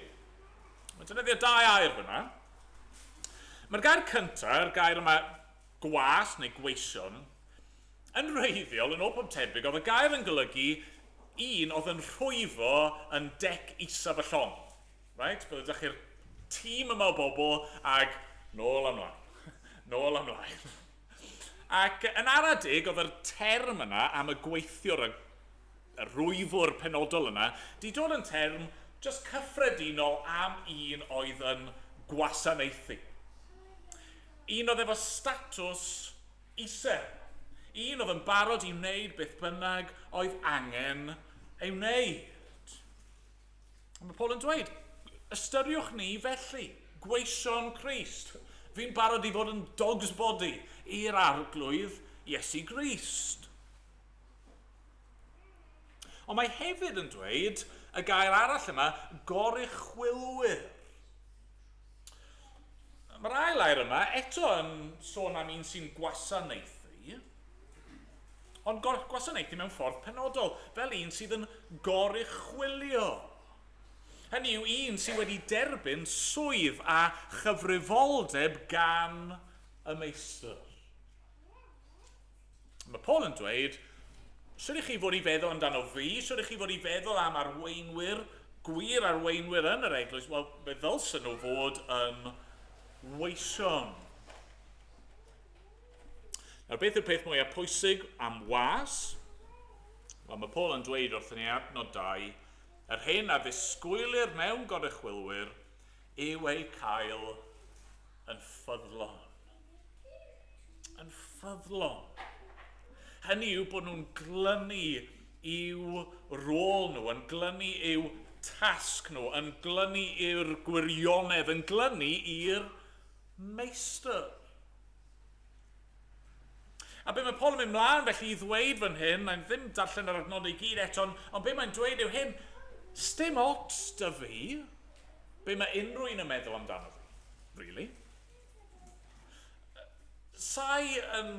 Mae'n defnyddio dau air fyna. Mae'r gair cyntaf, yr gair yma gwas neu gweision, Yn wreiddiol, yn ôl pob tebyg, oedd y gair yn golygu un oedd yn rhwyfo yn dec isaf y llong. Right? Bydde ydych chi'r tîm yma o bobl ag nôl ymlaen, nôl ymlaen. Ac yn aradig, oedd yr term yna am y gweithiwr, y, y rwyfwr penodol yna, di dod yn term just cyffredinol am un oedd yn gwasanaethu. Un oedd efo statws isel. Un oedd yn barod i wneud beth bynnag oedd angen ei wneud. Mae Paul yn dweud, ystyriwch ni felly, gweision Crist. Fi'n barod i fod yn dog's body i'r arglwydd Iesu Grist. Ond mae hefyd yn dweud y gair arall yma, goruchwylwyr. Mae'r ail air yma eto yn sôn am un sy'n gwasanaethu, ond gwasanaethu mewn ffordd penodol, fel un sydd yn goruchwylio. Hynny yw un sydd wedi derbyn swydd a chyfrifoldeb gan y meistr. Mae Paul yn dweud, sut ych chi fod i feddwl amdano fi, sut ych chi fod i feddwl am arweinwyr, gwir arweinwyr yn yr eglwys, wel, fe ddylsen nhw fod yn weision. Nawr, beth yw'r peth mwyaf pwysig am was? Wel, mae Paul yn dweud wrthyn ni adnod 2, yr hyn a ddisgwylir mewn goruchwylwyr yw eu cael yn ffyddlon. Yn ffyddlon. Hynny yw bod nhw'n glynu i'w rôl nhw, yn glynu i'w tasg nhw, yn glynu i'r gwirionedd, yn glynu i'r meistr. A be mae Paul yn mynd mlaen felly i ddweud fan hyn, mae'n ddim darllen yr adnodau i gyd eto, ond be mae'n dweud yw hyn, sdim ots dy fi, be mae unrhyw un yn meddwl amdano fi, really. Sai yn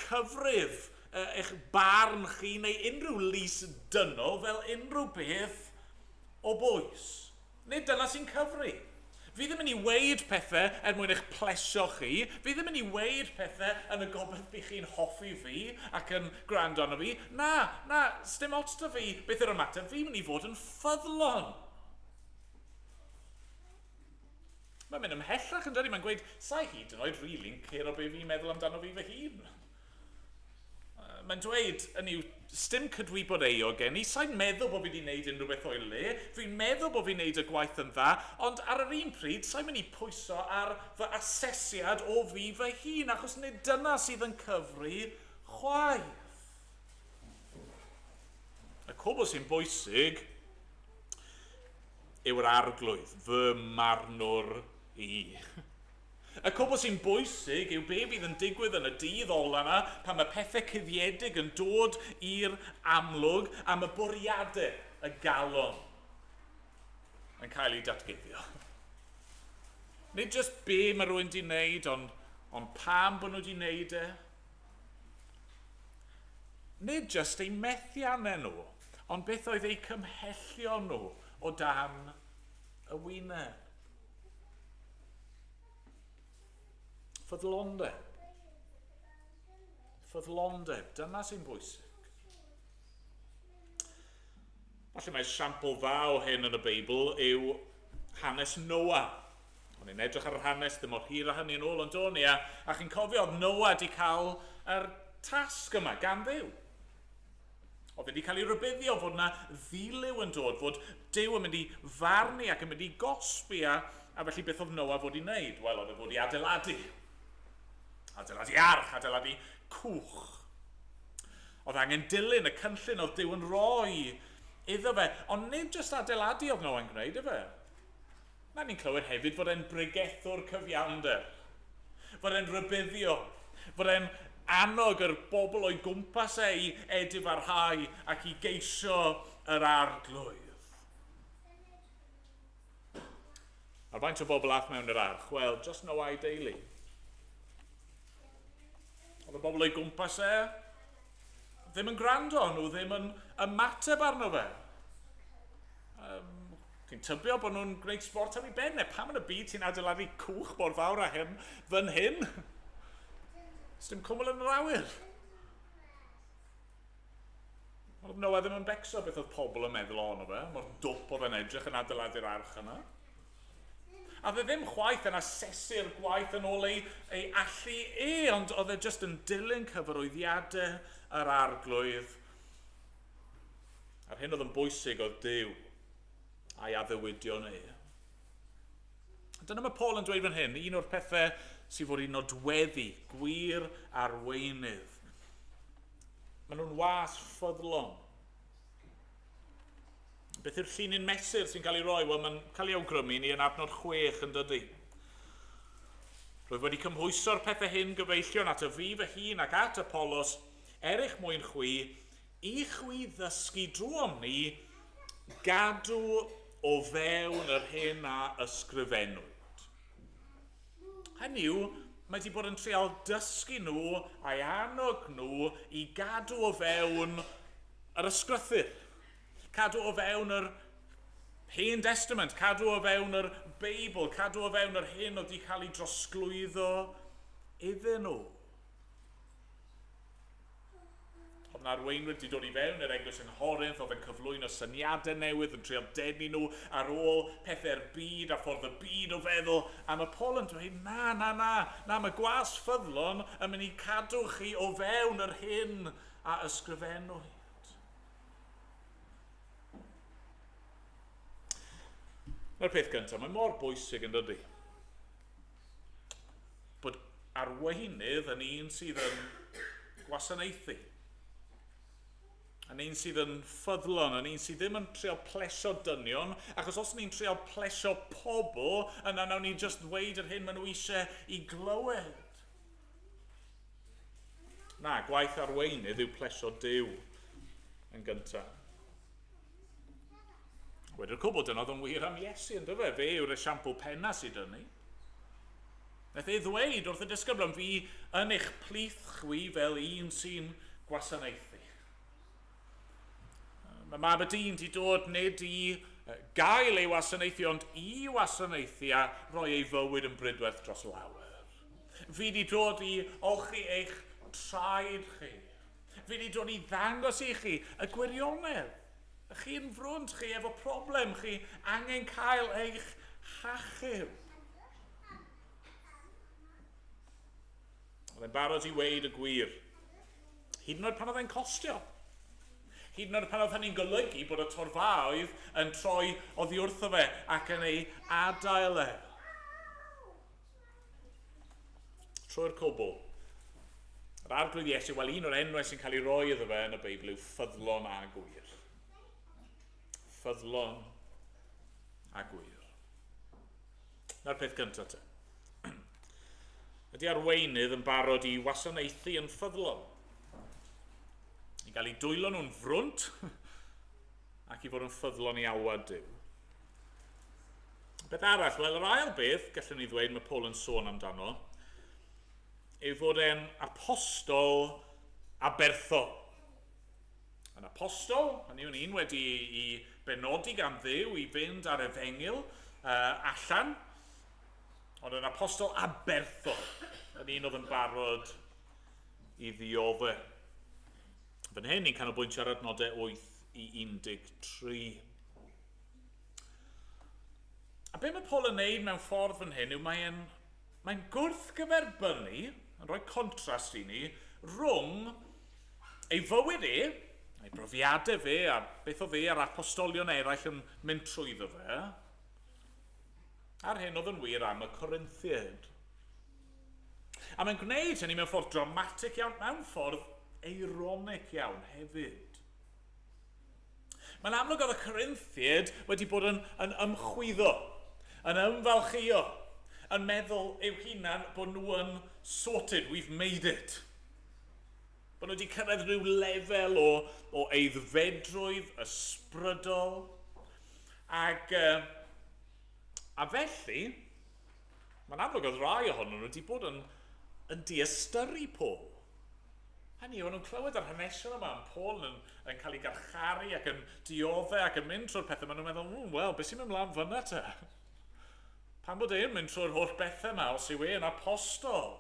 cyfrif eich barn chi neu unrhyw lys dynol fel unrhyw beth o bwys. Nid dyna sy'n cyfri. Fi ddim yn i weud pethau er mwyn eich plesio chi. Fi ddim yn i weud pethau yn y gobaith by chi'n hoffi fi ac yn gwrando arno fi. Na, na, sdim ots 'da fi beth yw'r ymateb. Fi'n mynd i fod yn ffyddlon. Mae'n mynd ymhellach yn dydi? Mae'n gweud, sa'i hyd yn oed rili'n cero be fi'n meddwl amdano fi fy hun. Mae'n dweud, hynny yw, sdim cydwybod euog gen i, sai'n meddwl bod fi wedi gwneud unrhyw beth o'i le, fi'n meddwl bod fi'n gwneud y gwaith yn dda, ond ar yr un pryd, sai'n mynd i pwyso ar fy asesiad o fi fy hun, achos nid dyna sydd yn cyfri chwaith. Y cwbl sy'n bwysig yw'r arglwydd, fy marnwr i. Y cwbl sy'n bwysig yw be fydd yn digwydd yn y dydd ola yma pan mae pethau cuddiedig yn dod i'r amlwg am y bwriadau, y galon, yn cael ei datguddio. Nid jyst be mae rhywun di wneud, ond, ond pam bod nhw wedi wneud e. Nid jyst eu methiannau nhw, ond beth oedd eu cymhellion nhw o dan y wyneb. Ffyddlondeb. Ffyddlondeb, dyna sy'n bwysig. Falle mae esiampl dda o hyn yn y Beibl yw hanes Noah. O'n i'n edrych ar yr hanes ddim mor hir â hynny yn ôl ond o'n i, a, a chi'n cofio oedd Noah wedi cael yr tasg yma gan Dduw. Oedd wedi cael ei rybuddio fod yna ddilyw yn dod, fod Duw yn mynd i farnu ac yn mynd i gosbi, a, a felly beth oedd Noah fod i wneud? Wel, oedd e fod i adeiladu. Adeiladu arch, adeiladu cwch. Oedd angen dilyn y cynllun oedd Duw yn rhoi iddo fe, ond nid jyst adeiladu oedd Noah'n gwneud, efe. Na, ni'n clywed hefyd fod e'n bregethwr cyfiawnder, fod e'n rhybuddio, fod e'n annog yr bobl o'i gwmpas e i edifarhau ac i geisio yr arglwydd. A faint o bobl ath mewn yr arch? Wel, just Noah a'i deulu. Oedd y bobl o'i gwmpas e ddim yn gwrando, nhw ddim yn ymateb arno fe. Um, Ti'n tybio bod nhw'n gwneud sport am ei ben, neu pam yn y byd ti'n adeiladu cwch mor fawr â hyn fan hyn? Sdim cwmwl yn yr awyr. Oedd Noah ddim yn becso beth oedd pobl yn meddwl ohono fe, mor dwp oedd e'n edrych yn adeiladu'r arch yna. A dde ddim chwaith yn asesu'r gwaith yn ôl ei, ei allu e, ond oedd e jyst yn dilyn cyfarwyddiadau yr arglwydd. A'r hyn oedd yn bwysig oedd Duw a'i addewidion e. Dyna mae Paul yn dweud fan hyn, un o'r pethau sydd fod i nodweddu gwir arweinydd. Maen nhw'n was ffyddlon. Beth yw'r llinyn mesur sy'n cael ei roi? Wel, mae'n cael ei awgrymu ni yn adnod 6 yn dydy. Rwyf wedi cymhwyso'r pethau hyn gyfeillion at y fi fy hun ac at Apollos, er eich mwyn chwi, i chwi ddysgu drwom ni gadw o fewn yr hyn a ysgrifennwyd. Hynny yw, mae wedi bod yn trial dysgu nhw a'i annog nhw i gadw o fewn yr ysgrythur. Cadw o fewn yr Hen Testament, cadw o fewn yr Beibl, cadw o fewn yr hyn oedd wedi cael ei drosglwyddo iddyn nhw. Oedd yna arweinwyr wedi dod i fewn i'r eglwys yng Nghorinth, oedd yn cyflwyno syniadau newydd, yn trio denu nhw ar ôl pethau'r byd a ffordd y byd o feddwl. A mae Paul yn dweud, na, na, na, na, mae gwas ffyddlon yn mynd i cadw chi o fewn yr hyn a ysgrifennwyd. Mae'r peth gyntaf, mae mor bwysig yn dydy. Bod arweinydd yn un sydd yn gwasanaethu. Yn un sydd yn ffyddlon, yn un sydd ddim yn trio plesio dynion, achos os ni'n trio plesio pobl, yna nawn ni just ddweud yr hyn maen nhw eisiau i glywed. Na, gwaith arweinydd yw plesio Duw yn gyntaf. Wedi'r cwbl, dyna oedd yn wir am Iesu, yn dyfe? Fe yw'r esiampl penna sydd dyn ni. Nath ei ddweud wrth y disgyblion, fi yn eich plith chwi fel un sy'n gwasanaethu. Mae mab y dyn di dod nid i gael ei wasanaethu, ond i wasanaethu a rhoi ei fywyd yn brydwerth dros lawer. Fi di dod i olchi eich traed chi. Fi di dod i ddangos i chi y gwirionedd. Chi'n frwnt, chi efo problem, chi angen cael eich hachub. Oedd e'n barod i weud y gwir. Hyd yn oed pan oedd e'n costio. Hyd yn oed pan oedd hynny'n golygu bod y torfaoedd yn troi oddi wrtho fe ac yn ei adael e. Trwy'r cwbl. Yr arglwydd Iesu, wel un o'r enwau sy'n cael ei roi iddo fe yn y Beibl yw ffyddlon a gwir. Ffyddlon a gwir. Na'r peth gyntaf te. Ydy arweinydd yn barod i wasanaethu yn ffyddlon? I gael ei dwylo nhw'n frwnt ac i fod yn ffyddlon i alwad Duw. Beth arall? Wel, yr ail beth, gallwn ni ddweud, mae Paul yn sôn amdano, yw fod e'n apostol aberthol. Yn apostol, hynny yw'n un wedi ei benodi gan Dduw i fynd ar efengyl allan, ond yn apostol aberthol, yn un oedd yn barod i ddiodde. Fan hyn, ni'n canolbwyntio ar adnodau 8 i 13. A be mae Paul yn neud mewn ffordd fan hyn yw mae'n mae gwrthgyferbynnu, yn rhoi contrast i ni, rhwng ei fywyd e, ei brofiadau fe, a beth o fe a'r apostolion eraill yn mynd trwyddo fe, a'r hyn oedd yn wir am y Corinthiaid. A mae'n gwneud hynny mewn ffordd dramatic iawn, mewn ffordd eironic iawn hefyd. Mae'n amlwg oedd y Corinthiaid wedi bod yn, yn ymchwyddo, yn ymfalchïo, yn meddwl eu hunan bod nhw yn sorted, we've made it. Bod nhw wedi cyrraedd rhyw lefel o, o eiddfedrwydd ysbrydol. Ac, a felly, mae'n amlwg oedd rai ohonyn nhw wedi bod yn, yn diystyru Paul. Hynny yw, o'n nhw'n clywed yr hanesion yma am Paul yn, yn cael ei garcharu ac yn dioddef ac yn mynd trwy'r pethau, maen nhw'n meddwl, mm, wel, beth sy'n mynd mlaen fyna te? Pam bod e'n mynd trwy'r holl bethau yma os yw e'n apostol?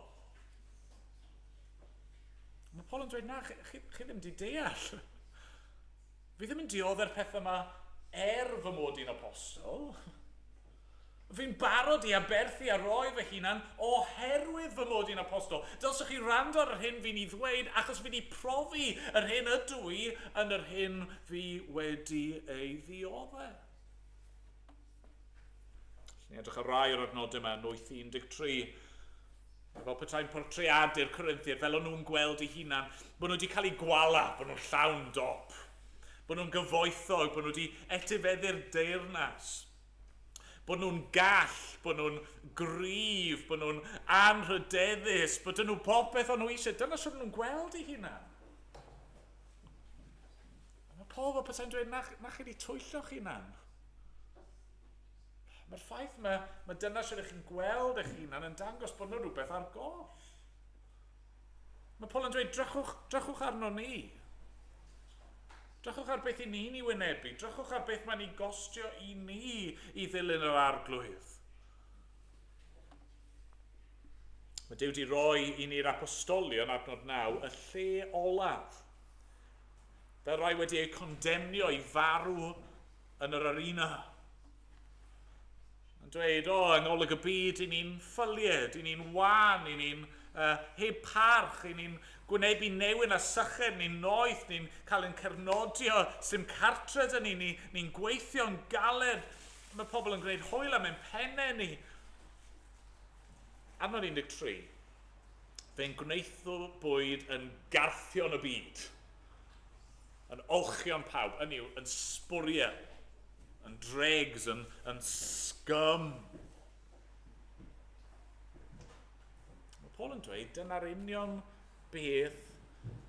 Mae Paul yn dweud, na, chi, chi, chi ddim wedi deall. Fi ddim yn diodde'r pethau yma er fy mod i'n apostol. Fi'n barod i aberthu a roi fy hunan oherwydd fy mod i'n apostol. Dylswch chi wrando ar yr hyn fi'n ei ddweud achos fi wedi profi yr hyn ydw i yn yr hyn fi wedi ei ddioddef. Ni edrych ar rai o'r adnodau yma yn 8.13. Fel petai'n portreadu'r Corinthiaid, fel o'n nhw'n gweld eu hunan, bod nhw wedi cael eu gwala, bod nhw'n llawn dop, bod nhw'n gyfoethog, bod nhw wedi etifeddu'r deyrnas, bod nhw'n gall, bod nhw'n gryf, bod nhw'n anrhydeddus, bod nhw popeth o'n nhw eisiau. Dyna sut nhw'n gweld eu hunan. Mae Paul fel petai'n dweud, na, na chi wedi twyllo'ch hunan. Mae'r ffaith mae, mae dyna sydd ych chi'n gweld eich hunan yn dangos bod yna rhywbeth ar goll. Mae Paul yn dweud, drychwch, drychwch arno ni. Drychwch ar beth i ni'n ei wynebu. Drychwch ar beth mae'n ei gostio i ni i ddilyn yr arglwydd. Mae Duw wedi rhoi i ni'r apostolion, adnod 9, y lle olaf. Fel rhai wedi eu condemnio i farw yn yr arena. Yn dweud, o, yng ngolwg y byd, i ni'n ffylied, i ni'n wan, i ni'n heb parch, i ni'n gwynebu newyn a syched, ni'n noeth, ni'n cael ein cernodio, sy'n cartre dyn ni, ni'n ni gweithio'n galed. Mae pobl yn gwneud hwyl am ein pennau ni. Adnod 13. Fe'n gwnaetho bwyd yn garthion y byd. Yn olchion pawb, hynny yw, yn sbwriel, yn dregs, yn, yn scum. Mae Paul yn dweud, dyna'r union beth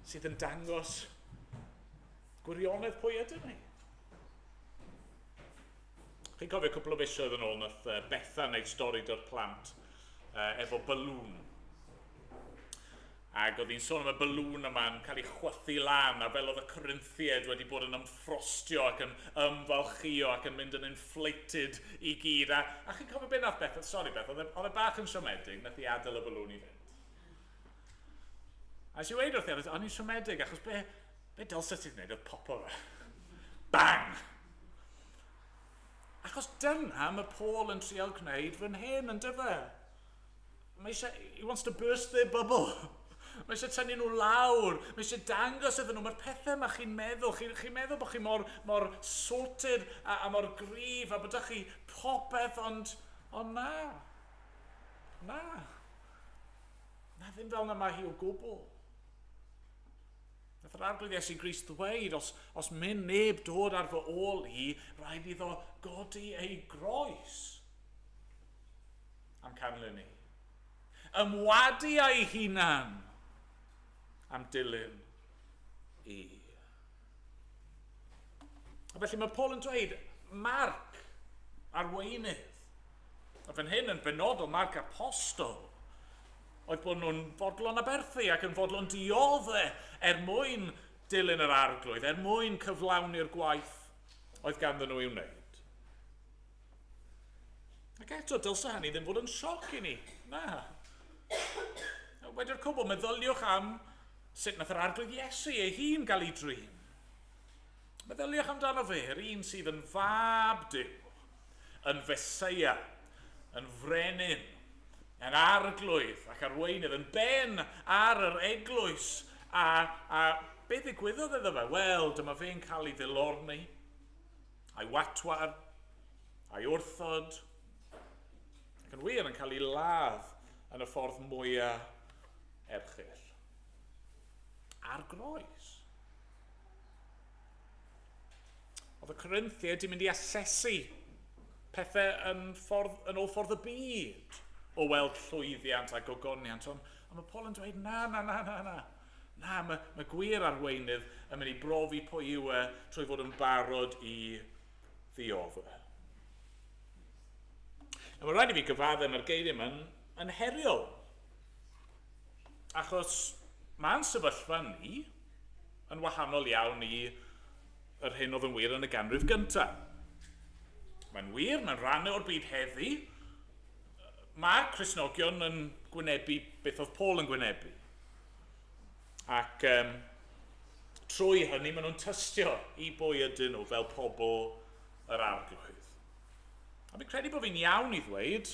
sydd yn dangos gwirionedd pwy ydym ni. Chi'n cofio cwpl o fisoedd yn ôl nath Bethan wneud stori dy'r plant efo balŵn. Ac oedd hi'n sôn am y balŵn yma'n cael ei chwythu lan, a fel oedd y Corinthiaid wedi bod yn ymffrostio ac yn ymfalchïo ac yn mynd yn inflated i gyd. A, a chi'n cofio beth nath Beth, sori Beth, oedd e, oedd e bach yn siomedig, nath hi adael y balŵn i fynd. A nes i weid wrthi, o'n i'n siomedig, achos be, be dylse ti wneud oedd popo fe. Bang! Achos dyna mae Paul yn trial gwneud fan hyn, yn dyfe? Mae eisiau, he wants to burst their bubble. Mae eisiau tynnu nhw lawr. Mae eisiau dangos iddyn nhw. Mae'r pethau yma chi'n meddwl. Chi'n chi meddwl bod chi mor, mor sorted a, a mor gryf a bod chi popeth, ond, ond na. Na. Na, ddim fel na mae hi o gwbl. Nath yr Arglwydd Iesu Grist ddweud, os, os mynd neb dod ar fy ôl i, rhaid iddo godi ei groes. Am canlyn ni. Ymwadu a'i hunan am dilyn i. A felly mae Paul yn dweud, Marc, arweinydd, a fan hyn yn benodol, Marc apostol, oedd bod nhw'n fodlon aberthu ac yn fodlon diodde er mwyn dilyn yr arglwydd, er mwyn cyflawni'r gwaith oedd ganddyn nhw i'w wneud. Ac eto, dylse hynny ddim fod yn sioc i ni. Na. Wedi'r cwbl, meddyliwch am sut nath yr arglwydd Iesu ei hun gael ei drin. Meddyliwch amdano fe, yr un sydd yn fab Duw, yn Feseia, yn frenin, yn arglwydd ac arweinydd, yn ben ar yr eglwys. A, a be ddigwyddodd iddo fe? Wel, dyma fe'n cael ei ddilorni, a'i watwar, a'i wrthod, ac yn wir yn cael ei ladd yn y ffordd mwyaf erchyll. Ar groes. Oedd y Corinthiaid wedi mynd i asesu pethau yn, ffordd, yn ôl ffordd y byd o weld llwyddiant a gogoniant. Ond, ond mae Paul yn dweud, na, na, na, na, na. Na, mae, mae gwir arweinydd yn mynd i brofi pwy yw e trwy fod yn barod i ddioddef. A mae rhaid i fi gyfadde, mae'r geiriau yma'n yn heriol. Achos mae'n sefyllfa ni yn wahanol iawn i yr hyn oedd yn wir yn y ganrif gyntaf. Mae'n wir, mae'n rhan o'r byd heddi. Mae Cristnogion yn gwynebu beth oedd Paul yn gwynebu. Ac um, Trwy hynny, maen nhw'n tystio i bwy ydyn nhw fel pobl yr arglwydd. A fi'n credu bod fi'n iawn i ddweud,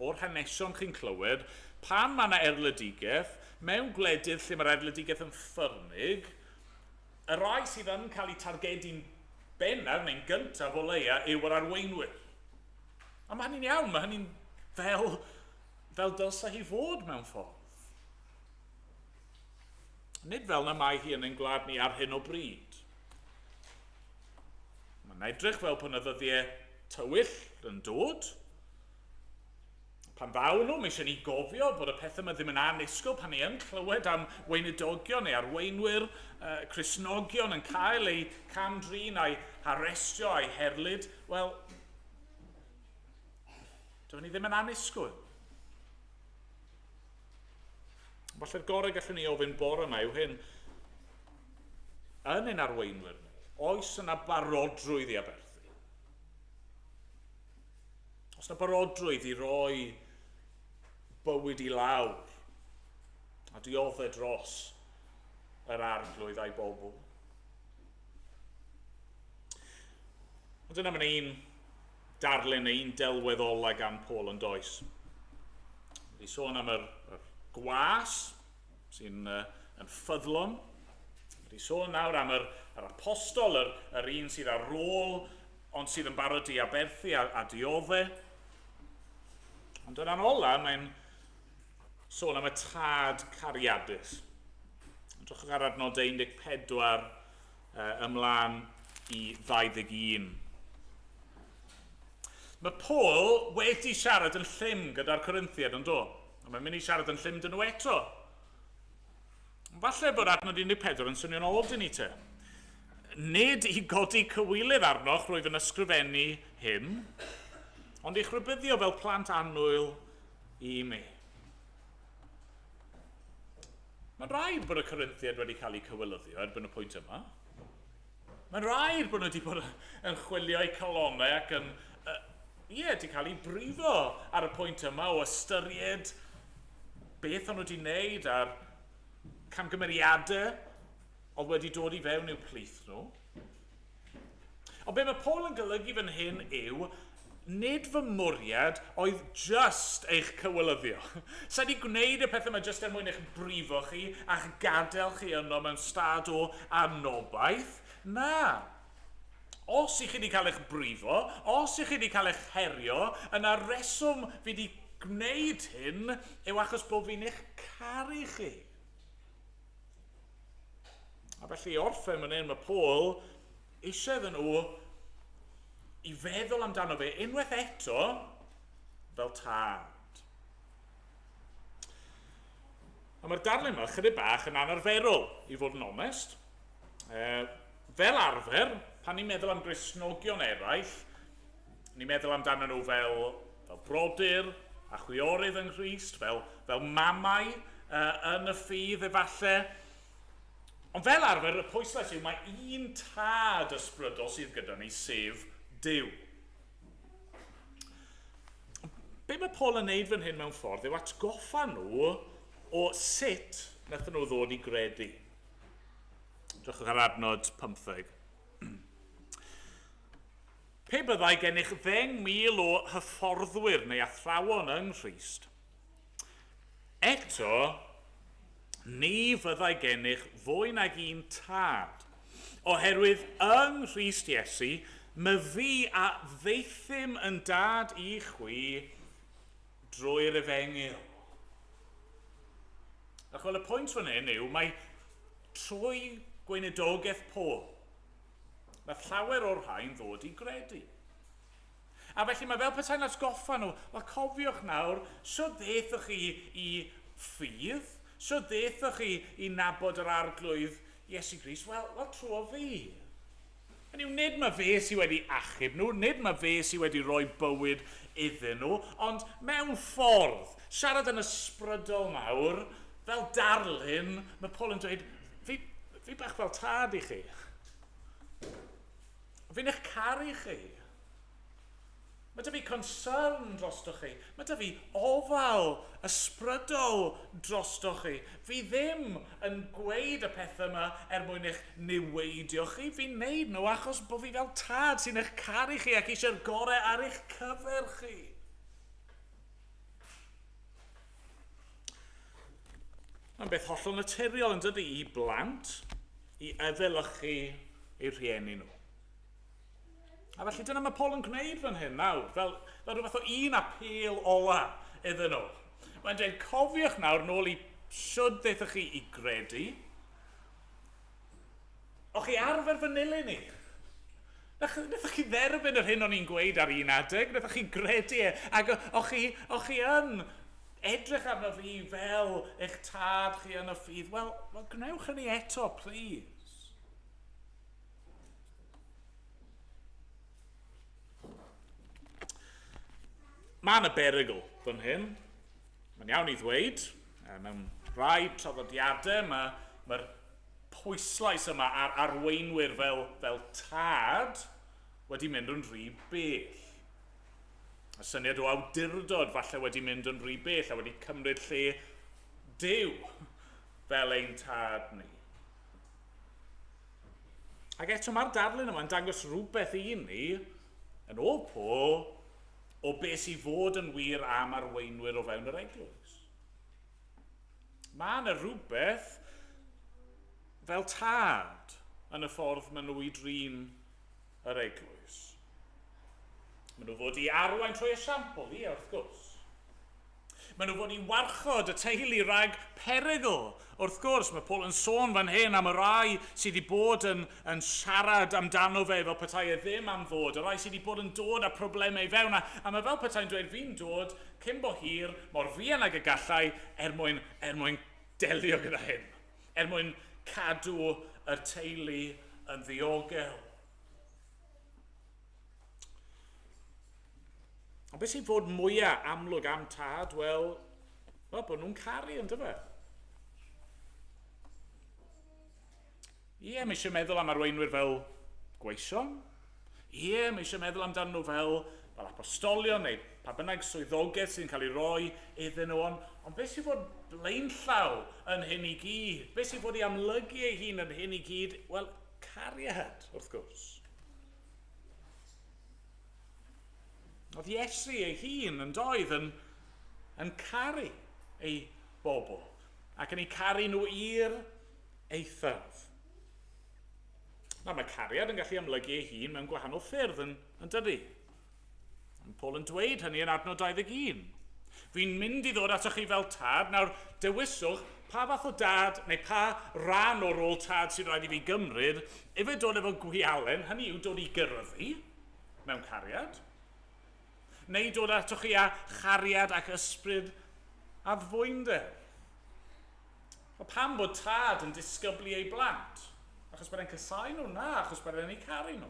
o'r hanesion chi'n clywed, pan mae yna erledigaeth, mewn gwledydd lle mae'r erledigaeth yn ffyrnig, y rai sydd yn cael eu targedu'n bennaf neu'n gyntaf o leia yw yr arweinwyr. A mae hynny'n iawn, mae hynny'n fel, fel dylsa hi fod mewn ffordd. Nid fel na mae hi yn ein gwlad ni ar hyn o bryd. Mae'n edrych fel pan y ddyddiau tywyll yn dod. Pan ddaw nhw, mae eisiau ni gofio bod y pethau yma ddim yn annisgwyl pan ni yn clywed am weinidogion neu arweinwyr Cristnogion yn cael eu cam-drin a'u harestio a'u herlid. Wel, dyw ni ddim yn annisgwyl. Falle'r gorau gallwn ni ofyn bore yma yw hyn. Yn ein arweinwyr ni, oes yna barodrwydd i aberthu? Oes yna barodrwydd i roi bywyd i lawr a dioddef dros yr arglwydd a'i bobl? Ond dyna mae'n un darlun neu un delwedd ola gan Paul yn does. Wedi sôn am yr, yr gwas sy'n uh, yn ffyddlon. Wedi sôn nawr am yr, yr apostol, yr, yr un sydd ar rôl, ond sydd yn barod i aberthu a, a diodde. Ond yna'n ola, mae'n sôn am y tad cariadus. Drychwch ar adnod 14 uh, ymlaen i 21. Mae Paul wedi siarad yn llym gyda'r Corinthiad, yn do? A mae'n mynd i siarad yn llym dyn nhw eto. Falle bod adnod 14 yn swnio'n od i ni te. Nid i godi cywilydd arnoch rwyf yn ysgrifennu hyn, ond i'ch rhybuddio fel plant annwyl i mi. Mae'n rhaid bod y Corinthiad wedi cael eu cywilyddio erbyn y pwynt yma. Mae'n rhaid bod nhw wedi bod yn chwilio eu calonnau ac yn, uh, ie, yeah, wedi cael eu brifo ar y pwynt yma o ystyried beth o'n nhw wedi wneud a'r camgymeriadau oedd wedi dod i fewn i'w plith nhw. Ond be mae Paul yn golygu fan hyn yw, nid fy mwriad oedd just eich cywilyddio. Sa i wedi gwneud y pethau yma just er mwyn eich brifo chi a'ch gadael chi yno mewn stad o anobaith. Na. Os i chi wedi cael eich brifo, os i chi wedi cael eich herio, yna reswm fi wedi gwneud hyn yw achos bod fi'n eich caru chi. A felly i orffen fan hyn, mae Paul eisiau iddyn nhw i feddwl amdano fe unwaith eto fel tad. A mae'r darlun yma chydig bach yn anarferol, i fod yn onest. E, fel arfer, pan ni'n meddwl am Gristnogion eraill, ni'n meddwl amdano nhw fel, fel brodyr a chwiorydd yng Nghrist, fel, fel mamau uh, yn y ffydd efallai. Ond fel arfer, y pwyslais yw mae un tad ysbrydol sydd gyda ni, sef Duw. Be mae Paul yn neud fan hyn mewn ffordd yw atgoffa nhw o sut wnaethon nhw ddod i gredu. Drychwch ar adnod 15. Pe byddai gennych 10,000 o hyfforddwyr neu athrawon yng Nghrist, Eto, ni fyddai gennych fwy nag un tad, oherwydd yng Nghrist Iesu, myfi a ddaethum yn dad i chwi drwy'r efengyl. Ac wel, y pwynt fan hyn yw, mae trwy gweinidogaeth Paul, nath llawer o'r rhain ddod i gredu. A felly mae fel petai'n atgoffa nhw, wel cofiwch nawr, shwt ddaethoch chi i ffydd? Shwt ddaethoch chi i nabod yr Arglwydd Iesu Grist? Wel, wel trwy fi. Hynny yw, nid mae fe sydd wedi achub nhw, nid mae fe sydd wedi rhoi bywyd iddyn nhw, ond mewn ffordd, siarad yn ysbrydol nawr, fel darlun, mae Paul yn dweud, fi, fi bach fel tad i chi. Fi'n eich caru chi. Mae 'da fi concern drostoch chi. Mae 'da fi ofal ysbrydol drostoch chi. Fi ddim yn gweud y pethau yma er mwyn eich niweidio chi. Fi'n neud nhw achos bod fi fel tad sy'n eich caru chi ac eisiau'r gorau ar eich cyfer chi. Mae'n beth hollol naturiol yn dydy i blant i efelychu eu rhieni nhw. A felly dyna mae Paul yn gwneud fan hyn nawr, fel, fel rhywbeth o un apêl ola iddyn nhw. Mae'n dweud, cofiwch nawr nôl i siwd ddaethoch chi i gredu. O'ch chi arfer fy nilyn i. Wnaethoch chi dderbyn yr hyn o'n i'n gweud ar un adeg, wnaethoch chi gredu e, ac o'ch chi, o'ch chi yn edrych arno fi fel eich tad chi yn y ffydd. Wel, well, gwnewch hynny eto, please. Mae yna berygl fan hyn. Mae'n iawn i ddweud, mewn rhai traddodiadau mae'r mae pwyslais yma ar arweinwyr fel, fel tad wedi mynd yn rhy bell. Y syniad o awdurdod falle wedi mynd yn rhy bell a wedi cymryd lle Duw fel ein tad ni. Ac eto mae'r darlun yma'n dangos rhywbeth i ni, yn ôl Paul, o beth sydd fod yn wir am arweinwyr o fewn yr eglwys. Mae yna rhywbeth fel tad yn y ffordd maen nhw i drin yr eglwys. Maen nhw fod i arwain trwy esiampl, ie, wrth gwrs. Maen nhw fod i warchod y teulu rhag perygl. Wrth gwrs, mae Paul yn sôn fan hyn am y rai sydd wedi bod yn, yn siarad amdano fe fel petai e ddim am ddod, y rai sydd wedi bod yn dod â problemau i fewn, a, a mae fel petai'n dweud, fi'n dod cyn bo hir, mor fuan ag y gallai, er mwyn, er mwyn delio gyda hyn, er mwyn cadw y teulu yn ddiogel. Ond beth sy'n fod mwyaf amlwg am tad? Wel, wel bod nhw'n caru yn dyfa. Ie, mae eisiau meddwl am arweinwyr fel gweision. Ie, mae eisiau meddwl amdano nhw fel, fel apostolion neu pa bynnag swyddogaeth sy'n cael ei roi iddyn nhw. Ond, ond beth sy'n fod blaenllaw yn hyn i gyd? Beth sy'n fod i amlygu ei hun yn hyn i gyd? Wel, cariad, wrth gwrs. Oedd Iesu ei hun yn doedd yn, yn caru ei bobl ac yn eu caru nhw i'r eithaf. Nawr mae cariad yn gallu amlygu ei hun mewn gwahanol ffyrdd yn, yn dydy. Mae Paul yn dweud hynny yn adnod 21. Fi'n mynd i ddod atoch chi fel tad. Nawr, dewiswch pa fath o dad neu pa ran o'r rôl tad sy'n rhaid i fi gymryd. Efe dod efo gwialen, hynny yw dod i gyrraeddu mewn cariad, neu dod atoch chi â chariad ac ysbryd addfwynder. Wel, pam bod tad yn disgyblu ei blant? Achos bod e'n casau nhw? Na, achos bod e'n eu caru nhw.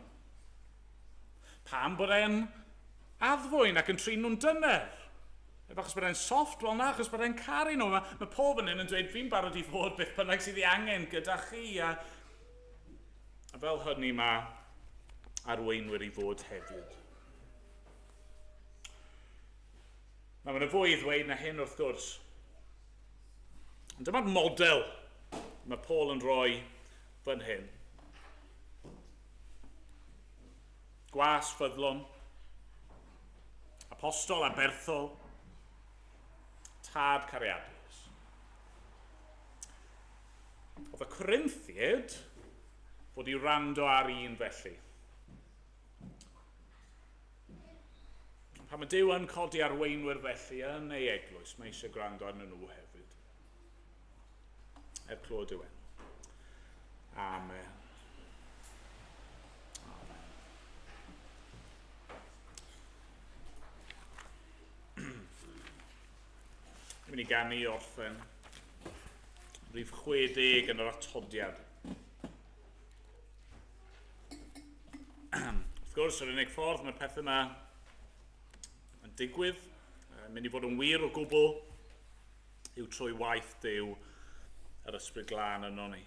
Pam bod e'n addfwyn ac yn trin nhw'n dyner? Efo achos bod e'n soft? Wel na, achos bod e'n caru nhw. Mae, mae Paul fan hyn yn dweud, fi'n barod i fod beth bynnag sydd ei angen gyda chi. A, a fel hynny mae arweinwyr i fod hefyd. Mae yna fwy i ddweud na hyn wrth gwrs. Ond dyma'r model mae Paul yn rhoi fan hyn. Gwas ffyddlon, apostol aberthol, tad cariadus. Oedd y Corinthiad fod i wrando ar un felly. Pan mae Duw yn codi arweinwyr felly yn ei eglwys, mae eisiau gwrando arnyn nhw hefyd. Er clod yw enw. Amen. Amen. Dwi'n mynd i ganu i orffen. Rhif 60 yn yr atodiad. Wrth gwrs, yr unig ffordd mae'r pethau yma yn digwydd, yn mynd i fod yn wir o gwbl, yw trwy waith Duw yr Ysbryd Glân yno ni.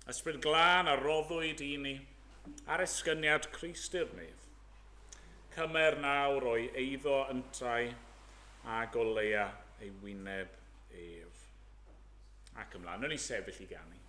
Ysbryd Glân a roddwyd i ni ar esgyniad Crist i'r nef. Cymer nawr o'i eiddo yntau a goleia ei wyneb ef. Ac ymlaen, wnawn ni sefyll i ganu.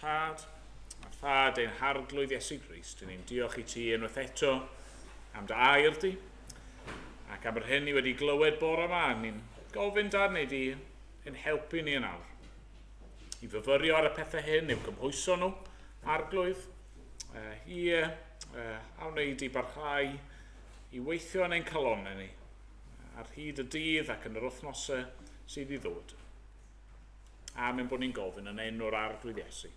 Tad, a Thad ein Harglwydd Iesu Grist, ni'n diolch i ti unwaith eto am dy air di, ac am yr hyn ni wedi glywed bore yma, ni'n gofyn Dad neu di yn helpu ni yn awr. I fyfyrio ar y pethau hyn, i'w gymhwyso nhw, Arglwydd, ie, a wneud i barhau i weithio yn ein calonnau ni, ar hyd y dydd ac yn yr wythnosau sydd i ddod. Amen bod ni'n gofyn yn enw'r Arglwydd Iesu.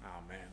Amen.